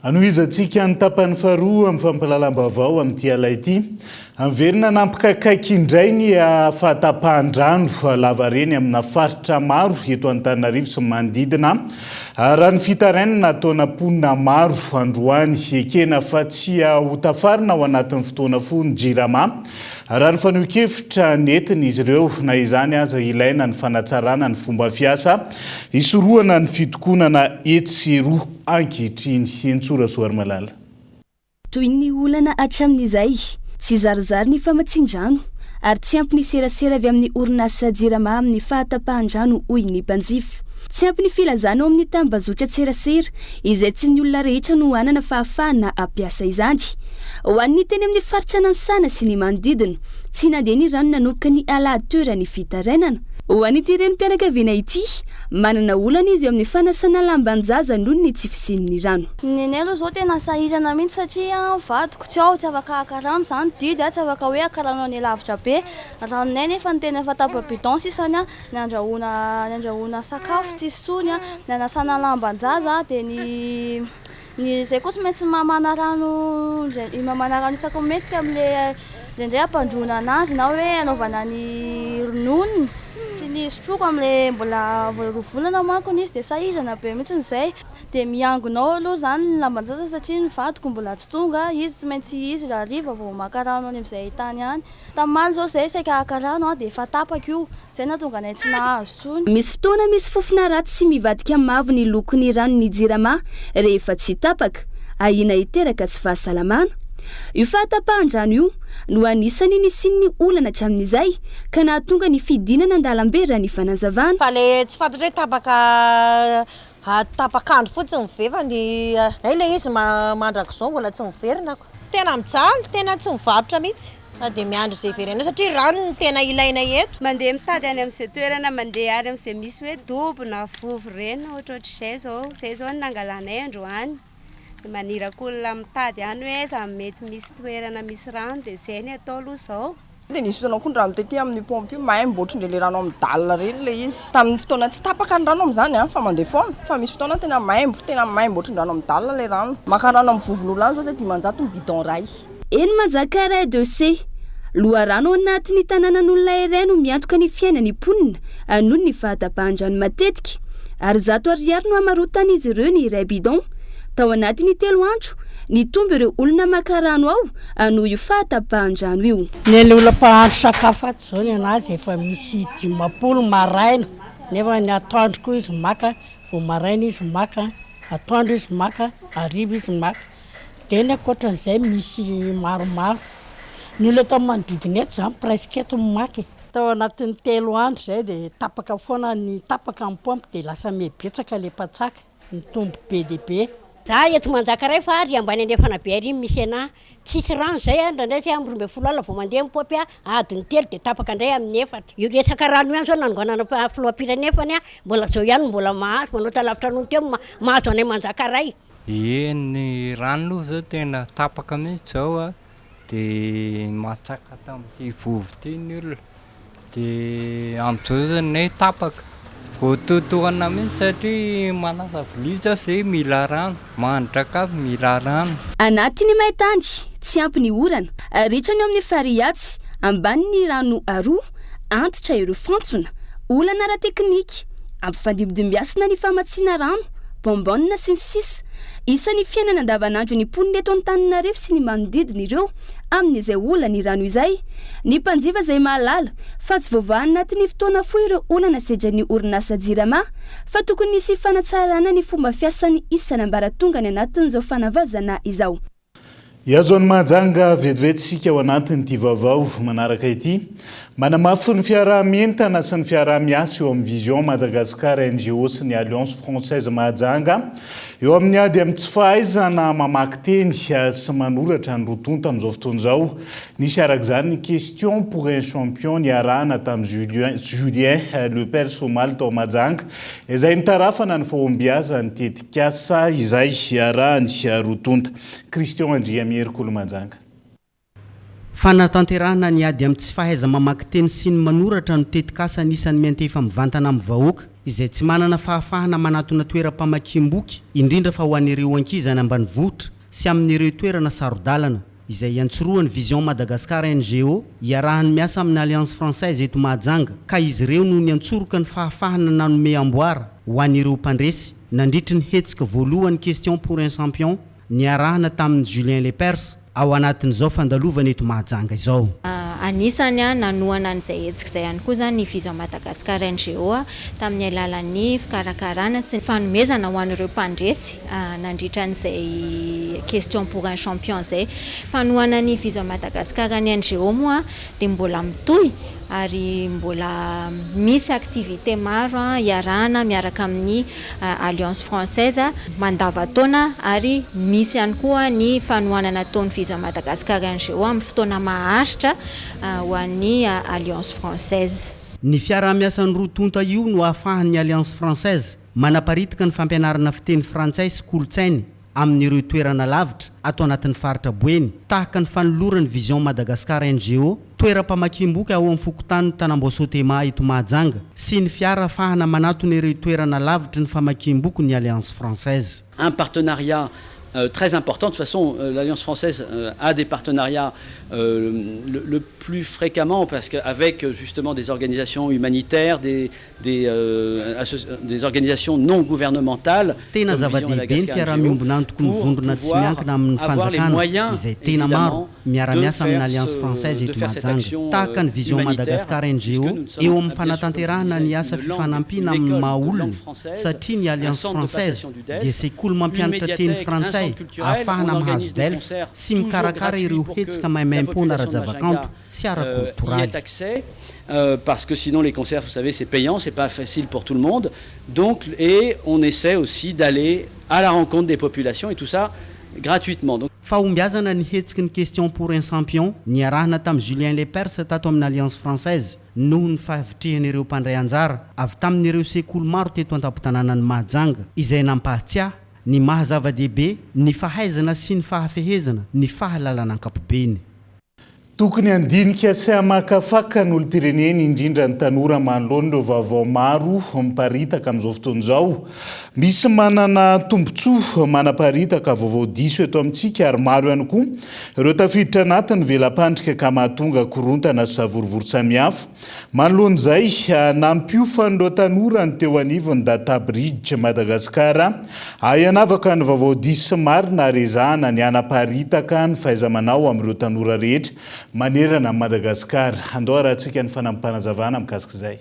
Hanohizantsika ny tapany faharoa amin'ny fampahalalam-baovao amin'ity alina ity. Miverina nampikaikaiky indray ny fahatapahan-drano lavareny amina faritra maro eto Antananarivo sy ny manodidina. Raha ny fitarainana nataona mponina maro androany, ekena fa tsy ho tafarina ao anatin'ny fotoana fohy ny Jirama. Raha ny fanehoan-kevitra nentin'izy ireo, na izany aza ilaina ny fanatsarana ny fomba fiasa hisorohana ny fitokonana etsy sy eroa ankehitriny. Henintsoa Rasoarimalala. Toy ny olana hatramin'izay, tsy zarizary ny famatsian-drano ary tsy ampy ny serasera avy amin'ny orinasa Jirama amin'ny fahatapahan-drano hoy ny mpanjifa. Tsy ampy ny filazana ao amin'ny tambazotran-tserasera izay tsy ny olona rehetra no hanana fahafahana hampiasa izany. Ho an'ny teny amin'ny faritra Nansana sy ny manodidina, tsy nandeha ny rano nanomboka ny alahady teo raha ny fitarainana. Ho an'ity renim-pianakaviana ity, manana olana izy eo amin'ny fanasana lamban-jaza noho ny tsy fisian'ny rano. Ny anay aloha izao tena sahirana mihitsy satria ny vadiko tsy ao, tsy afaka haka rano izany, didy tsy afaka hoe haka rano any lavitra be, ranonay nefa ny tena efa tapa-bidon sisany ny andrahoana ny andrahoana sakafo tsisy intsony, ny anasana lamban-jaza dia ny ny izay koa tsy maintsy mamana rano indray mamana rano isaky ny mihetsika amin'ilay indraindray ampandroana anazy na hoe anaovana ny rononony sy ny sotroiko amin'ilay mbola vao roa volana manko izy dia sahirana be mihitsy izay. Dia miangona ao aloha izany ny lamban-jaza satria ny vadiko mbola tsy tonga, izy tsy maintsy izy raha hariva vao maka rano any amin'izay tany any. Tamaly izao izay saika haka rano dia efa tapaka io, izay nahatonga anay tsy nahazo intsony. Misy fotoana misy fofona ratsy sy mivadika mavo ny lokon'ny ranon'ny Jirama rehefa tsy tapaka, ahiana hiteraka tsy fahasalamana. Io fahatapahan-drano io no anisan'ny nisian'ny olana hatramin'izay ka nahatonga ny fidinana an-dalambe raha ny fanazavana. Fa le tsy fantatra hoe tapaka Tapak'andro fotsiny ve fa ny hay ilay izy mandrakizao mbola tsy miverina ko. Tena mijaly, tena tsy mivarotra mihitsy fa dia miandry izay hiverenana eo satria rano no tena ilaina eto. Mandeha mitady any amin'izay toerana mandeha any amin'izay misy hoe dobo na vovo ireny ohatrohatr'izay izao. Izay izao no nangalanay androany. Dia maniraka olona mitady any hoe aiza no mety misy toerana misy rano dia izay no atao aloha izao. Dia nisy fotoana koa ny rano tety amin'ny pompe io maimbo ohatran'ireny le rano amin'ny dalle ireny ilay izy. Tamin'ny fotoana tsy tapaka ny rano amin'izany an, fa mandeha foana, fa misy fotoana tena maimbo, tena maimbo ohatran'ny rano amin'ny dalle ilay rano. Maka rano amin'ny vovon'olona any izao izay 500 ny bidon iray. Eny Manjaka iray de C. Loharano ao anatin'ny tanànan'olona iray no miantoka ny fiainan'ny mponina noho ny fahatapahan-drano matetika. Ary 100 ariary no hamarotan'izy ireo ny iray bidon. Tao anatin'ny telo andro, nitombo ireo olona maka rano ao noho io fahatapahan-drano io. Ny an'ny olona mpahandro sakafo ato izao ny an'azy efa misy 50 maraina nefa ny atoandro koa izy maka, vao maraina izy maka, atoandro izy maka, hariva izy maka. Dia ny ankoatran'izay misy maromaro. Ny olona eto amin'ny manodidina eto izany presque eto no maka e. Tao anatin'ny telo andro izay dia tapaka foana ny tapaka ny paompy dia lasa mihabetsaka ilay mpatsaka. Mitombo be dia be. Za eto Manjakaray fa ary ambany andrefana be ary misy anah. Tsisy rano zay a, indraindray zay amin'ny 12 alina vao mandeha ny paompy a, adiny telo dia tapaka indray amin'ny efatra. Io resaka rano io ihany zao nanonganana filoham-pirenena nefany a, mbola zao ihany no mbola mahazo, manota lavitra noho ny teo mahazo anay Manjakaray. Ie, ny rano aloha zao tena tapaka mihitsy zao a, de matsaka tamin'ity vovo ity ny olona. Dia amin'izao zany ny tapaka, voatohitohana mihitsy satria manasa vilia zao zay mila rano, mahandro sakafo mila rano. Anatin'ny maintany, tsy ampy ny orana, ritra ny ao amin'ny farihy atsy, ambany ny rano aroa, antitra ireo fantsona, olana ara-teknika, ampifandimbidimbiasina ny famatsiana rano, bonbonne sy ny sisa Isan'ny fiainana andavanandro ny mponina eto Antananarivo sy ny manodidina ireo amin'izay olan'ny rano izay. Ny mpanjifa izay mahalala fa tsy voavaha anatin'ny fotoana fohy ireo olana sedrain'ny orinasa Jirama fa tokony hisy fanatsarana ny fomba fiasan'ny isan'ambaratongany anatin'izao fanavaozana izao. Hihazo an'i Mahajanga vetivety isika ao anatin'ity vaovao manaraka ity. Manamafy ny fiaraha-mientana sy ny fiaraha-miasa eo amin'ny Vision Madagascar NGO sy ny Alliance Française Mahajanga eo amin'ny ady amin'ny tsy fahaizana mamaky teny sy manoratra ny roa tonta amin'izao fotoana izao. Nisy araka izany ny Question pour un champion niarahana tamin'i Julien Lepers omaly tao Mahajanga izay nitarafana ny fahombiazan'ny tetikasa izay iarahan'ny roa tonta. Christian Andriamihery Kolomanjanga. Fanatanterahana ny ady amin'ny tsy fahaiza-mamaky teny sy ny manoratra no tetikasa anisan'ny miantefa mivantana amin'ny vahoaka. izay tsy manana fahafahana manatona toeram-pamakiam-boky, indrindra fa ho an'ireo ankizy any ambanivohitra sy amin'ireo toerana saro-dalana, izay iantsorohan'ny Vision Madagascar NGO, iarahany miasa amin'ny Alliance Française eto Mahajanga, ka izy ireo no niantsoroka ny fahafahana nanome amboara ho an'ireo mpandresy nandritry ny hetsika voalohany Question pour un champion niarahana tamin'i Julien Lepers ao anatin'izao fandalovana eto Mahajanga izao. Anisany nanohana an'izay hetsika izay ihany koa izany ny Vision Madagascar NGO tamin'ny alalan'ny fikarakarana sy ny fanomezana ho an'ireo mpandresy nandritra an'izay Question pour un champion izay. Fanohanan'ny Vision Madagascar ny NGO moa dia mbola mitohy ary mbola misy activité maro iarahana miaraka amin'ny Alliance Française mandavantaona ary misy ihany koa ny fanohanana ataon'ny Vision Madagascar NGO amin'ny fotoana maharitra ho an'ny Alliance Française. Ny fiaraha-miasan'ny roa tonta io no ahafahan'ny Alliance Française manaparitaka ny fampianarana fiteny frantsay sy kolontsainy amin'ireo toerana lavitra ato anatin'ny faritra Boeny, tahaka ny fanoloran'ny Vision Madagascar NGO, toeram-pamakiam-boky ao amin'ny fokontany Tanambao Sotema eto Mahajanga, sy ny fiara ahafahana manatona ireo toerana lavitry ny famakiam-boky ny Alliance Française. Un partenariat très important, de toute façon l'Alliance Française a des partenariats le plus fréquemment parce qu'avec justement des organisations humanitaires, des des des organisations non gouvernementales Tena zava-dehibe ny fiaraha-miombon'antoky ny vondrona tsy miankina amin'ny fanjakana izay tena maro miara-miasa amin'ny Alliance Française eto Mahajanga, tahaka ny Vision Madagascar NGO eo amin'ny fanatanterahana ny asa fifanampiana amin'ny maha olona satria ny Alliance Française dia sekoly mampianatra teny frantsay ahafahana mahazo DELF sy mikarakara ireo hetsika maimaimpoana ara-javakanto sy ara-koltoraly. Parce que sinon les concerts vous savez c'est payant, c'est pas facile pour tout le monde donc et on essaie aussi d'aller à la rencontre des populations et tout ça gratuitement donc. Fahombiazana ny hetsiky ny Question pour un champion niarahana tamin'i Julien Lepers tato amin'ny Alliance Française noho ny fahavitrihan'ireo mpandray anjara avy tamin'ireo sekoly maro teto an-tampon-tanànan'i Mahajanga izay nampahatsiahy ny maha zava-dehibe ny fahaizana sy ny fahafehezana ny fahalalana ankapobeny. Tokony handinika sy hamakafaka ny olom-pirenena, indrindra ny tanora manoloana ireo vaovao maro miparitaka amin'izao fotoana izao. Misy manana tombontsoa manaparitaka vaovao diso eto amintsika ary maro ihany koa ireo tafiditra anatin'ny vela-pandrika ka mahatonga korontana sy savorovoro samihafa. Manoloana izay, nampiofan'ireo tanora ny teo anivon'ny Data Bridge Madagascar ahy hanavaka ny vaovao diso sy marina ary ezahana ny hanaparitaka ny fahaiza-manao amin'ireo tanora rehetra manerana an'i Madagasikara. Andao harahantsika ny fanampim-panazavana mikasika izay.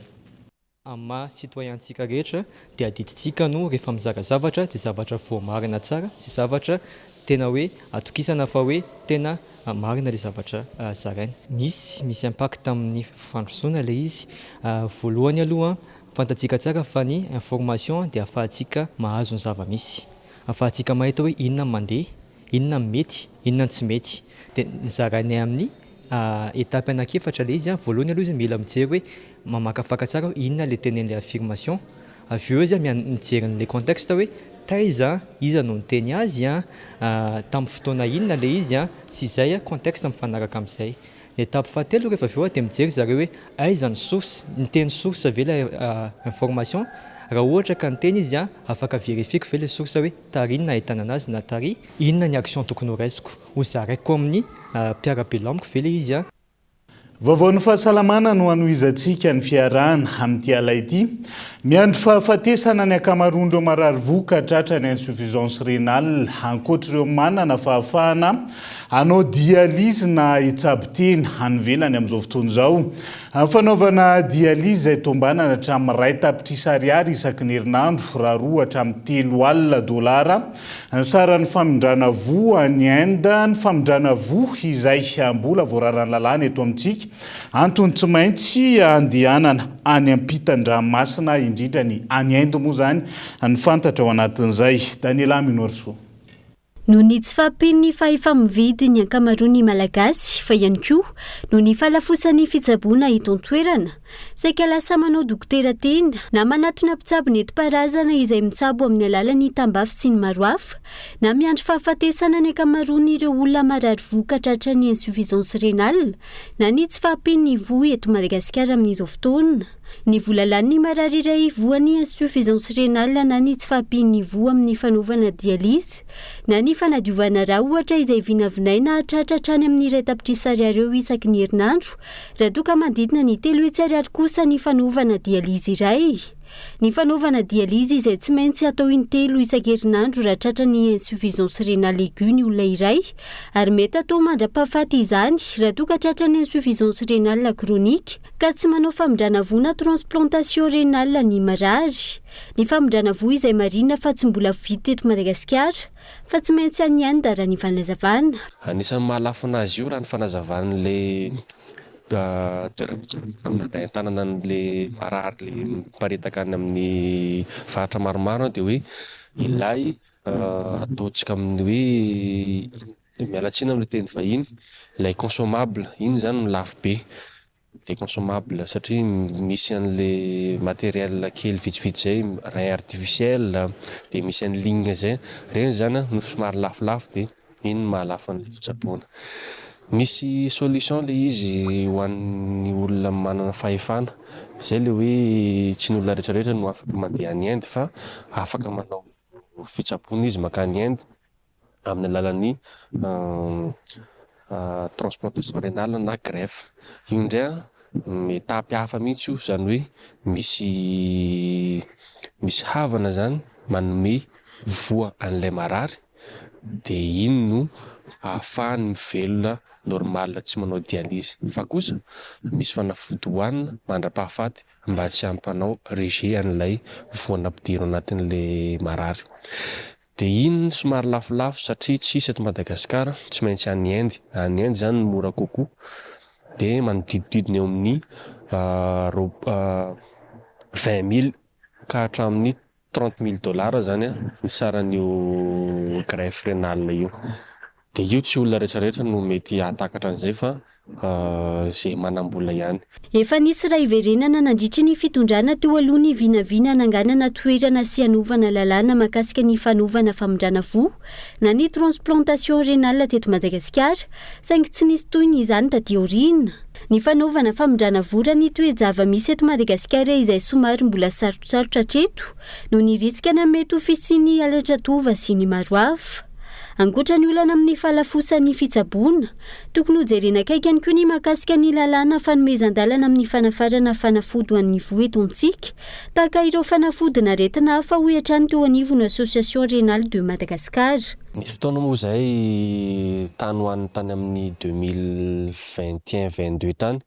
Amin'ny maha citoyen antsika rehetra dia adidintsika no rehefa mizara zavatra dia zavatra voamarina tsara sy zavatra tena hoe atokisana fa hoe tena marina ilay zavatra zaraina. Misy, misy impact amin'ny fandrosoana ilay izy. Voalohany aloha fantatsika tsara fa ny information dia ahafahantsika mahazo ny zava-misy. Ahafahantsika mahita hoe inona ny mandeha, inona ny mety, inona ny tsy mety. Dia zarainay amin'ny étape anankiefatra ilay izy, voalohany aloha izy mila mijery hoe mamakafaka tsara hoe inona ilay tenenin'ilay affirmation, avy eo izy mijery an'ilay contexte hoe taiza, iza no niteny azy, tamin'ny fotoana inona ilay izy sy izay contexte mifanaraka amin'izay. Ny étape fahatelo rehefa avy eo dia mijery zareo hoe aiza ny source, niteny source ve ilay information, raha ohatra ka niteny izy afaka verifieko ve ilay source hoe tary no nahitana anazy na tary, inona ny action tokony ho raisiko, ho zaraiko amin'ny mpiara-belona amiko ve ilay izy an? Vaovaon'ny fahasalamana no hanohizantsika ny fiarahana amin'ity ala ity. Miandry fahafatesana ny ankamaroan'ireo marary voa ka tratra ny insuffisance rénale, ankoatr'ireo manana fahafahana hanao dialyse na hitsabo tena any ivelany amin'izao fotoana izao. Ny fanaovana dialyse izay tombanana hatramin'ny iray tapitrisa ariary isaky ny herinandro raha roa hatramin'ny telo alina dolara Ny saran'ny famindrana voa any Inde, ny famindrana voa izay mbola voararan'ny lalàna eto amintsika, antony tsy maintsy andehanana any ampitan-dranomasina, indrindra ny any Inde moa izany no fantatra ao anatin'izay. Daniela Minoarisoa. Noho ny tsy fahampian'ny fahefa-mividy ny ankamaroan'ny Malagasy fa ihany koa noho ny fahalafosan'ny fitsaboana eto an-toerana, Saika lasa manao dokotera tena na manatona mpitsabo nentim-paharazana izay mitsabo amin'ny alalan'ny tambavy sy ny maro hafa, na miandry fahafatesana ny ankamaroan'ireo olona marary vohoka tratran'ny insuffisance rénale na ny tsy fahampian'ny voa eto Madagasikara amin'izao fotoana. Ny vola lanin'ny marary iray voan'ny insuffisance rénale na ny tsy fahampian'ny voa amin'ny fanaovana dialyse na ny fanadiovana rà ohatra izay vinavinaina hahatratra hatrany amin'ny 1 tapitrisa ariary eo isaky ny herinandro raha toa ka manodidina ny 300 ariary kosa ny fanaovana dialyse iray. Ny fanaovana dialyse izay tsy maintsy atao intelo isan-kerinandro raha tratra ny insuffisance rénale aiguë ny olona iray ary mety atao mandra-pahafaty izany raha toa ka tratra ny insuffisance rénale chronique ka tsy manao famindrana voa na transplantation rénale ny marary. Ny famindrana voa izay marihina fa tsy mbola vita eto Madagasikara fa tsy maintsy any Inde raha ny fanazavana. Anisan'ny mahalafo anazy io raha ny fanazavan'ilay toeram-pitsaboana mandray an-tanana an'ilay marary ilay miparitaka any amin'ny faritra maromaro dia hoe ilay ataontsika amin'ny hoe miala tsiny amin'ilay teny vahiny, ilay consommable, iny izany no lafo be. Ilay consommable satria misy an'ilay matériel kely vitsivitsy izay, rein artificiel, dia misy an'ny ligne izay, ireny izany no somary lafolafo dia iny no mahalafo an'ilay fitsaboana. Misy solution ilay izy ho an'ny olona manana fahefana, izay ilay hoe tsy ny olona rehetra rehetra no afaka mandeha any Inde fa afaka manao fitsaboana izy mankany Inde amin'ny alalan'ny transplantation rénale na greffe. Io indray an, étape hafa mihitsy io, izany hoe misy misy havana izany manome voa an'ilay marary dia iny no ahafahany mivelona normal tsy manao dialyse fa kosa misy fanafody hohanina mandra-pahafaty mba tsy hampanao rejet an'ilay voa nampidirina anatin'ilay marary. Dia iny somary lafolafo satria tsisy eto Madagasikara, tsy maintsy any Inde, any Inde zany no mora kokoa, dia manodidididina eo amin'ny 20 mille ka hatramin'ny 30 mille dollars zany ny saran'io greffe rénale io. Dia io tsy olona rehetra rehetra no mety hahatakatra an'izay fa izay manam-bola ihany. Efa nisy raha hiverenana nandritry ny fitondrana teo aloha ny vinavina hananganana toerana sy hanovana lalàna mahakasika ny fanovana famindrana voa na ny transplantation rénale teto Madagasikara saingy tsy nisy tohiny izany taty aoriana. Ny fanaovana famindrana voa raha ny toe-java-misy eto Madagasikara izay somary mbola sarotsarotra hatreto noho ny risika na mety ho fisian'ny halatra tova sy ny maro hafa. Ankoatra ny olana amin'ny fahalafosan'ny fitsaboana, tokony hojerena akaiky ihany koa ny mahakasika ny lalàna fanomezan-dalana amin'ny fanafarana fanafody ho an'ny voa eto amintsika, tahaka ireo fanafodin'aretina hafa, hoy hatrany teo anivon'ny Association Rénale de Madagascar. Nisy fotoana moa izahay tany ho any tany amin'ny 2021, 22 tany,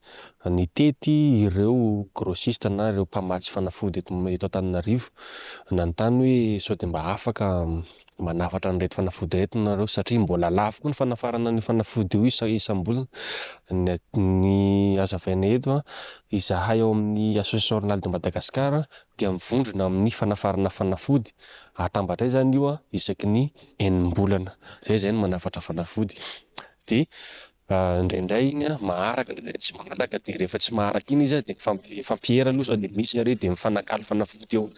nitety ireo grossiste na ireo mpamatsy fanafody eto eto Antananarivo, nanontany hoe sao dia mba afaka manafatra an'ireto fanafody ireto nareo satria mbola lafo koa ny fanafarana an'io fanafody io isa isam-bolana. Ny ny hazavaina eto an, izahay ao amin'ny Association Renale de Madagascar dia mivondrona amin'ny fanafarana fanafody, atambatray izany io an isaky ny enim-bolana, zay izahay no manafatra fanafody. Dia Indraindray iny an, maharaka indraindray tsy maharaka, dia rehefa tsy maharaka iny izy an, dia mifampiera aloha sao dia misy nareo dia mifanakalo fanafody eo.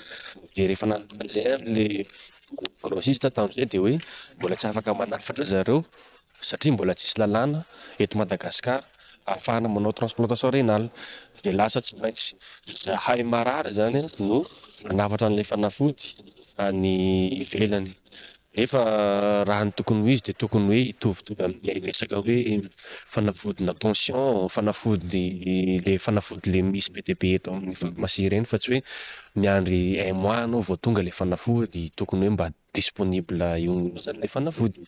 Dia rehefa nanontany izay an le grossiste tamin'izay dia hoe mbola tsy afaka manafatra zareo satria mbola tsisy lalàna eto Madagascar ahafahana manao transplantation rénale. Dia lasa tsy maintsy izahay marary izany an no manafatra an'ilay fanafody any ivelany. Nefa raha ny tokony ho izy dia tokony hoe hitovitovy amin'ilay resaka hoe fanafodina tension, fanafody le fanafody le misy be dia be eto amin'ny pharmacie ireny fa tsy hoe miandry un mois anao vao tonga ilay fanafody, tokony hoe mba disponible eo no eo zany ilay fanafody.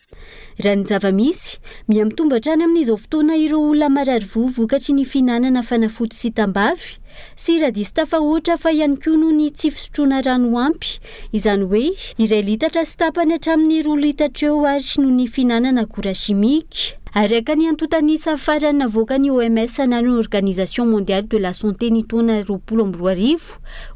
Raha ny zava-misy, miha-mitombo hatrany amin'izao fotoana ireo olona marary voa vokatry ny fihinanana fanafody sy tambavy, Sira diso tafahoatra fa ihany koa noho ny tsy fisotroana rano ampy, izany hoe iray litatra sy tapany hatramin'ny roa litatra eo ary noho ny fihinanana akora simika. Araka ny antontan'isa farany navoakan'ny OMS na ny Organisation Mondiale de la Santé ny taona 2020,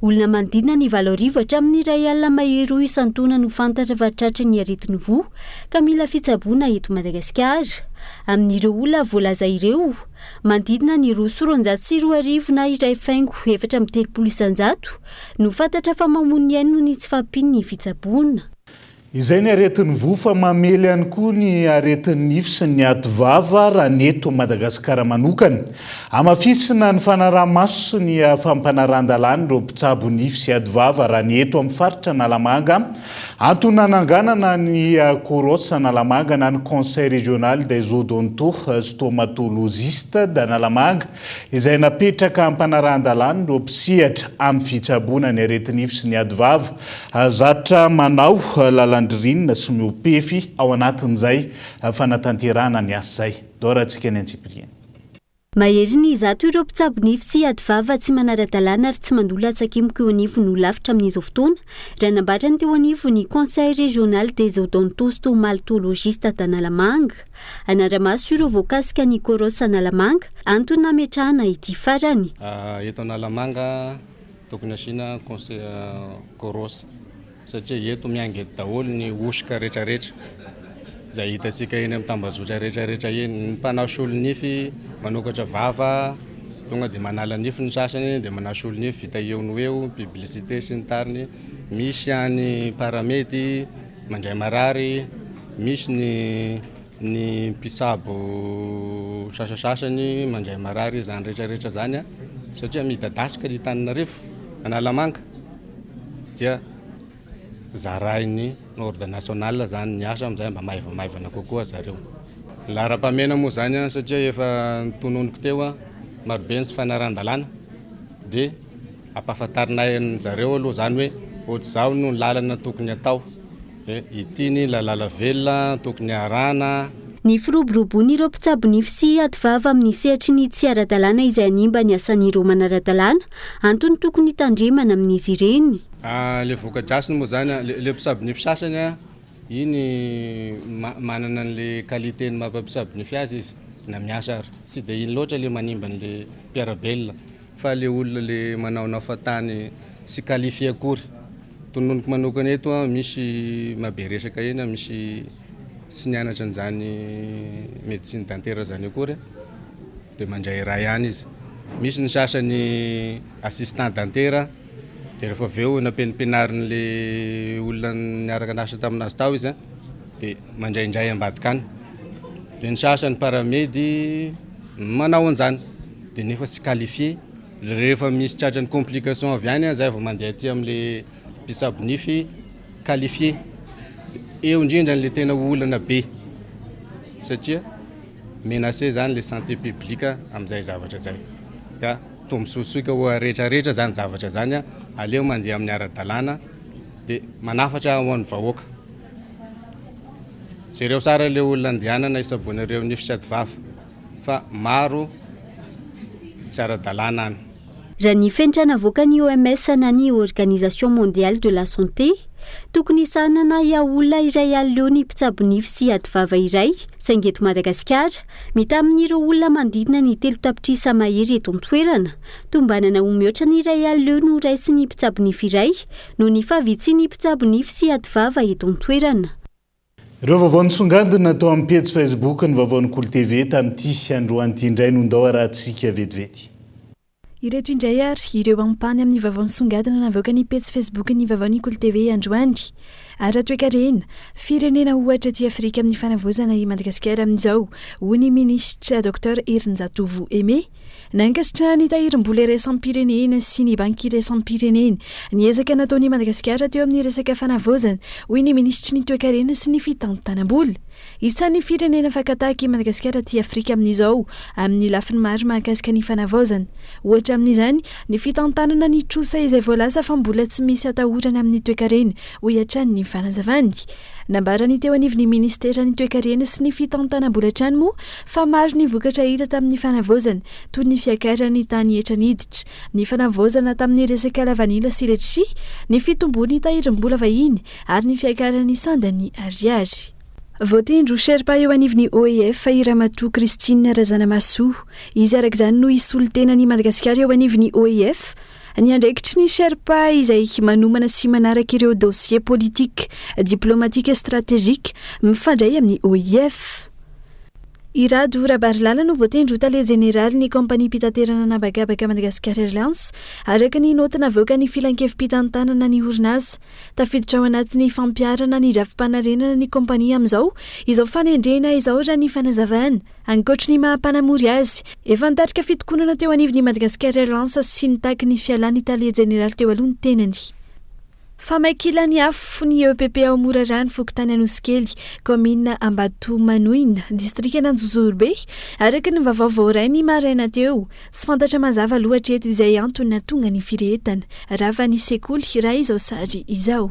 olona manodidina ny 8000 hatramin'ny 1000 mahery roa isan-taona no fantatra fa tratry ny aretin'ny voa ka mila fitsaboana eto Madagasikara. Amin'ireo olona voalaza ireo, Manodidina ny 2200 na iray faingo 34% no fantatra fa mamono ny ainy noho ny tsy fahampian'ny fitsaboana. Izay ny aretin'ny voa fa mamely ihany koa ny aretin'ny nify sy ny ativava raha ny eto Madagasikara manokana. Hamafisina ny fanaraha-maso sy ny fampanarahan-dalàna ireo mpitsabo nify sy ativava raha ny eto amin'ny faritra Analamanga. Antony nananganana ny Coros Analamanga na ny Conseil Régional des Odonto-Stomatologistes d'Analamanga izay napetraka hampanarahan-dalàna ireo mpisehatra amin'ny fitsaboana ny areti-nify sy ny ady vava, zatra manao lalan-dririnina sy mihoa-pefy ao anatin'izay fanatanterahana ny asa izay. Dorantsika ny antsipiriany. Maherin'ny zato ireo mpitsabo nify sy ady vava tsy manara-dalàna ary tsy mandoa latsakemboka eo anivon'ny holafitra amin'izao fotoana, raha nambarany teo anivon'ny Conseil Régional des Odontostomatologistes d'Analamanga. Hanara-maso ireo voakasika ny Coros Analamanga, antony nametrahana ity farany. Eto Analamanga tokony asiana conseil Coros satria eto miainga eto daholo ny hosoka retraretra izay hitantsika eny amin'ny tambajotra retraretra eny. Ny mpanao solonify manokatra vava tonga dia manala nify ny sasany dia manao solonify vita eo no eo, publicité sy ny tariny. Misy any paramedy Mandray marary, misy ny ny mpitsabo sasasasany mandray marary izany rehetra rehetra izany satria midadasika ny Antananarivo, Analamanga dia zarain'ny ordre national izany ny asa amin'izay mba maivamaivana kokoa zareo. Ny laharam-pahamehana moa izany satria efa notononiko teo marobe ny tsy fanarahan-dalàna dia Ampahafantarinay an-jareo aloha izany hoe ohatr'izao no lalana tokony atao, hoe ity ny lalala velona tokony arahana. Ny firoborobon'ireo mpitsabo nify sy ady vava amin'ny sehatry ny tsy ara-dalàna izay hanimba ny asan'ireo manara-dalàna, antony tokony hitandremana amin'izy ireny. Ilay voka-dratsiny moa izany, ilay mpitsabo nify sasany iny manana an'ilay qualité ny maha mpitsabo nify azy izy na miasa ary, tsy dia iny loatra ilay manimba an'ilay mpiara-belona. Fa le olona le manaonao fahatany tsy qualifié akory. Tononiko manokana eto an, misy mahabe resaka eny an, misy tsy nianatra an'izany médecine dentaire zany akory an, de mandray iray ihany izy. Misy ny sasany assistant dentaire, de rehefa avy eo nampianarin'le olona niaraka niasa taminazy tao izy an, de mandraindray ambadika any. De ny sasany paramedy manao an'izany. de nefa tsy qualifié, rehefa misy tratran'ny complication avy any zay vao mandeha aty amle mpitsabo nify qualifié, eo indrindra le tena olana be satria menacé zany le santé publique amzay zavatra zay ka tombontsoa ho rehetra rehetra zany zavatra zany aleo mandeha amin'ny ara-dalàna de manafatra ho an'ny vahoaka jereo tsara le olona andehanana isaboanareo nify sy ady vava. fa maro tsy ara-dalàna any. Raha ny fenitra navoakan'ny OMS na ny Organisation Mondiale de la Santé, tokony hisahanana olona iray alina eo ny mpitsabo nify sy ady vava iray, saingy eto Madagasikara, mitaha amin'ireo olona manodidina ny 3 tapitrisa mahery eto an-toerana, tombanana ho mihoatra ny iray alina eo no raisin'ny mpitsabo nify iray noho ny fahavitsian'ny mpitsabo nify sy ady vava eto an-toerana. Ireo vaovao nisongadina tao amin'ny pejy Facebook ny vaovaon'ny Kolo TV tamin'ity androany ity indray no ndao arahantsika vetivety. Ireto indray ary ireo ampahany amin'ny vaovao nisongadina navoakan'ny pejy Facebook ny vaovaon'ny Kolo TV androany. Ara-toekarena, firenena ohatra aty Afrika amin'ny fanavaozana i Madagasikara amin'izao, hoy ny minisitra Docteur Herinjatovo Aimé. Nankasitrahan'ny Tahirim-bola iraisam-pirenena sy ny Banky iraisam-pirenena ny ezaka nataon'i Madagasikara teo amin'ny resaka fanavaozana, hoy ny minisitry ny Toekarena sy ny fitantanam-bola. Isan'ny firenena fakan-tahaka i Madagasikara aty Afrika amin'izao amin'ny lafiny maro mahakasika ny fanavaozana. Ohatra amin'izany ny fitantanana ny trosa izay voalaza fa mbola tsy misy atahorana amin'ny toekarena, hoy hatrany ny fanazavany. Nambaran'ny teo anivon'ny minisiteran'ny Toekarena sy ny fitantanam-bola hatrany moa fa maro ny vokatra hita tamin'ny fanavaozana, toy ny fiakaran'ny tany hetra niditra, ny fanavaozana tamin'ny resaka lavanila sy letchi, ny fitomboan'ny tahirim-bola vahiny ary ny fiakaran'ny sandan'ny ariary. Voatendry ho Sherpa eo anivon'ny OEF i Ramatoa Christine Razanamahasoa. Izy araka izany no hisolo tena an'i Madagasikara eo anivon'ny OEF Ny andraikitry ny Sherpa izay manomana sy manaraka ireo dossiers politiques, diplomatiques et stratégiques mifandray amin'ny OIF. I Rado Rabarilala no voatendry ho tale jeneralin'ny kaompaniam-pitaterana an'habakabaka Madagascar Airlines, araka ny naoty navoakan'ny filankevi-pitantanana ny orinasa. Tafiditra ao anatin'ny fampiharana ny drafi-panarenana ny kaompania amin'izao izao fanendrena izao raha ny fanazavana. Ankoatry ny maha mpanamory azy, efa nitarika fitokonana teo anivon'ny Madagascar Airlines sy nitaky ny fialan'ny tale jeneraly teo aloha ny tenany. Famakiana ny afo ny EPP ao Morarano, fokontany Anosikely, kaominina Ambatomanoina, distrikan'Anjozorobe, araka ny vaovao voaray ny maraina teo. Tsy fantatra mazava aloha hatreto izay antony nahatonga ny firehetana. Rava ny sekoly raha izao sary izao.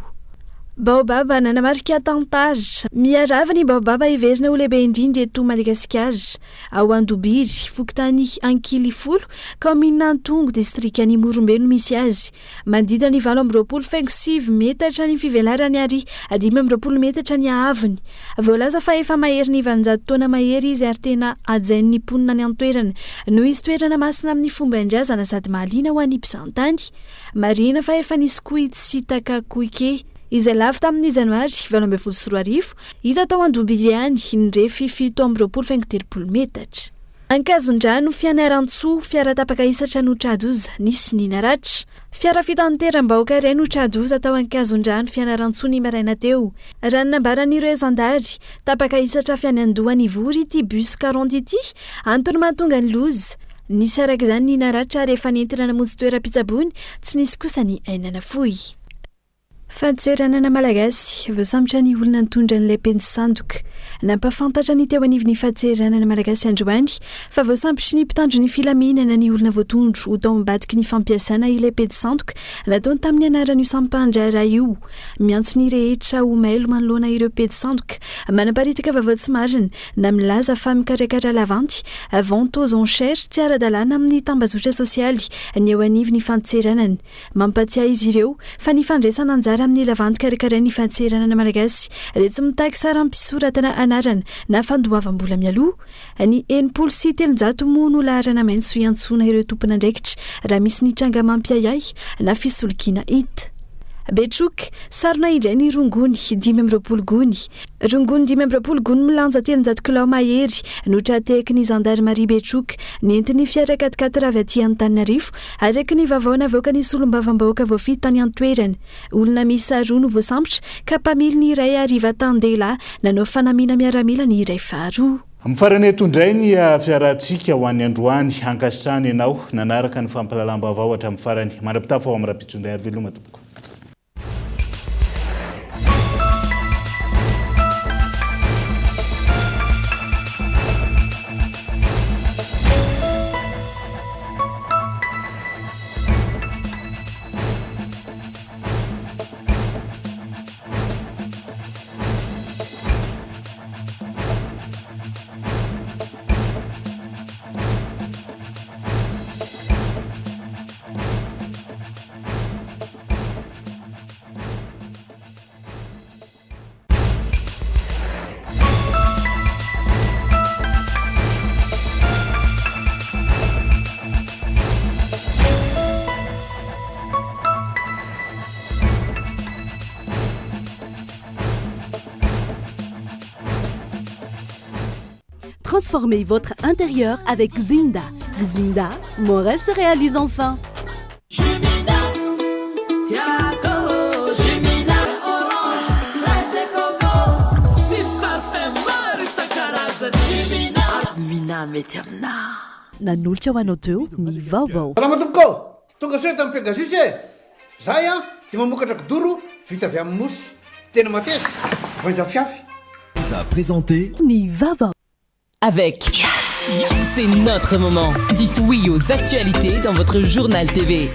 Baobab nanamarika tantara. Miharava ny baobab heverina ho lehibe indrindra eto Madagasikara. Ao Andobiry, fokontany Ankilifolo, kaominina Antongo, distrikan'i Morombe no misy azy. Manodidina ny 28 faingo 9 metatra ny fivelarany ary 25 metatra ny haavony. Voalaza fa efa maherin'ny 800 taona mahery izy ary tena hajain'ny mponina any an-toerana noho izy toerana masina amin'ny fomban-drazana sady mahaliana ho an'ny mpizahantany. Marihina fa efa nisy koa itsy Sitaka Koike, izay lavo tamin'ny janoary 2018, hita tao Andobiry ihany, nirefy 27 faingo 30 metatra. Ankazondrano, Fianarantsoa, fiara tapaka hisatra no tra-doza, nisy ny naratra. Fiara fitanteram-bahoaka iray no tra-doza tao Ankazondrano, Fianarantsoa ny maraina teo. Raha ny nambaran'ireo zandary, tapaka hisatra avy any Andohanivory ity bus 40 ity, antony mahatonga ny loza. Nisy araka izany ny naratra ary efa nentina namonjy toeram-pitsaboana, tsy nisy kosa ny aina nafoy. Fadintseranana Malagasy, voasambotra ny olona nitondra an'ilay penjy sandoka. Nampahafantatra ny teo anivon'ny fadintseranana malagasy androany fa voasambotry ny mpitandro ny filaminana ny olona voatondro ho tao ambadiky ny fampiasana ilay pejy sandoka nataony tamin'ny anaran'io sampan-draharaha io. Miantso ny rehetra ho mailo manoloana ireo pejy sandoka manaparitaka vaovao tsy marina na milaza fa mikarakara lavanty, vente aux enchères, tsy ara-dalàna amin'ny tambazotra sosialy ny eo anivon'ny fadintseranana. Mampatsiahy izy ireo fa ny fandraisana anjara amin'ny lavanty karakarain'ny fadintseranana malagasy dia tsy mitaky saram-pisoratana anarana na fandoavam-bola mialoha. Ny 360 moa no laharana maitso hiantsoana ireo tompon'andraikitra raha misy ny tranga mampiahiahy na fisolokiana hita. Betroka, sarona indray ny rongony 25 gony. Rongony 25 gony milanja 300 kilao mahery no tra-tehaky ny zandarimaria Betroka nentin'ny fiara quat-quatre avy aty Antananarivo, araka ny vaovao navoakan'ny solombavambahoaka voafidy tany an-toerana. Olona miisa roa no voasambotra ka mpamily ny iray ary vatan-dehilahy nanao fanamiana miaramila ny iray faharoa. Amin'ny farany eto indray ny fiarahantsika ho an'ny androany. Ankasitrahana ianao nanaraka ny fampahalalam-baovao hatramin'ny farany. Mandra-pitafa ho amin'ny rahampitso indray ary veloma tompoko. Transformez votre intérieur avec Zinda. Zinda, mon rêve se réalise enfin. Tiako Jumina Orange Fraise et coco Sy parfum maro isan-karazany Jumina Mina mety aminà. Nanolotra ho anao teo ny vaovao. Salama tompoko ô! Tonga soa eto amin'ny Pegasus e! Zahay an dia mamokatra kidoro vita avy amin'ny mousse. Tena mateza, voainja fiafy. Vous a présenté. Ny vaovao. Avec Yes, c'est notre moment. Dites oui aux actualités dans votre journal TV.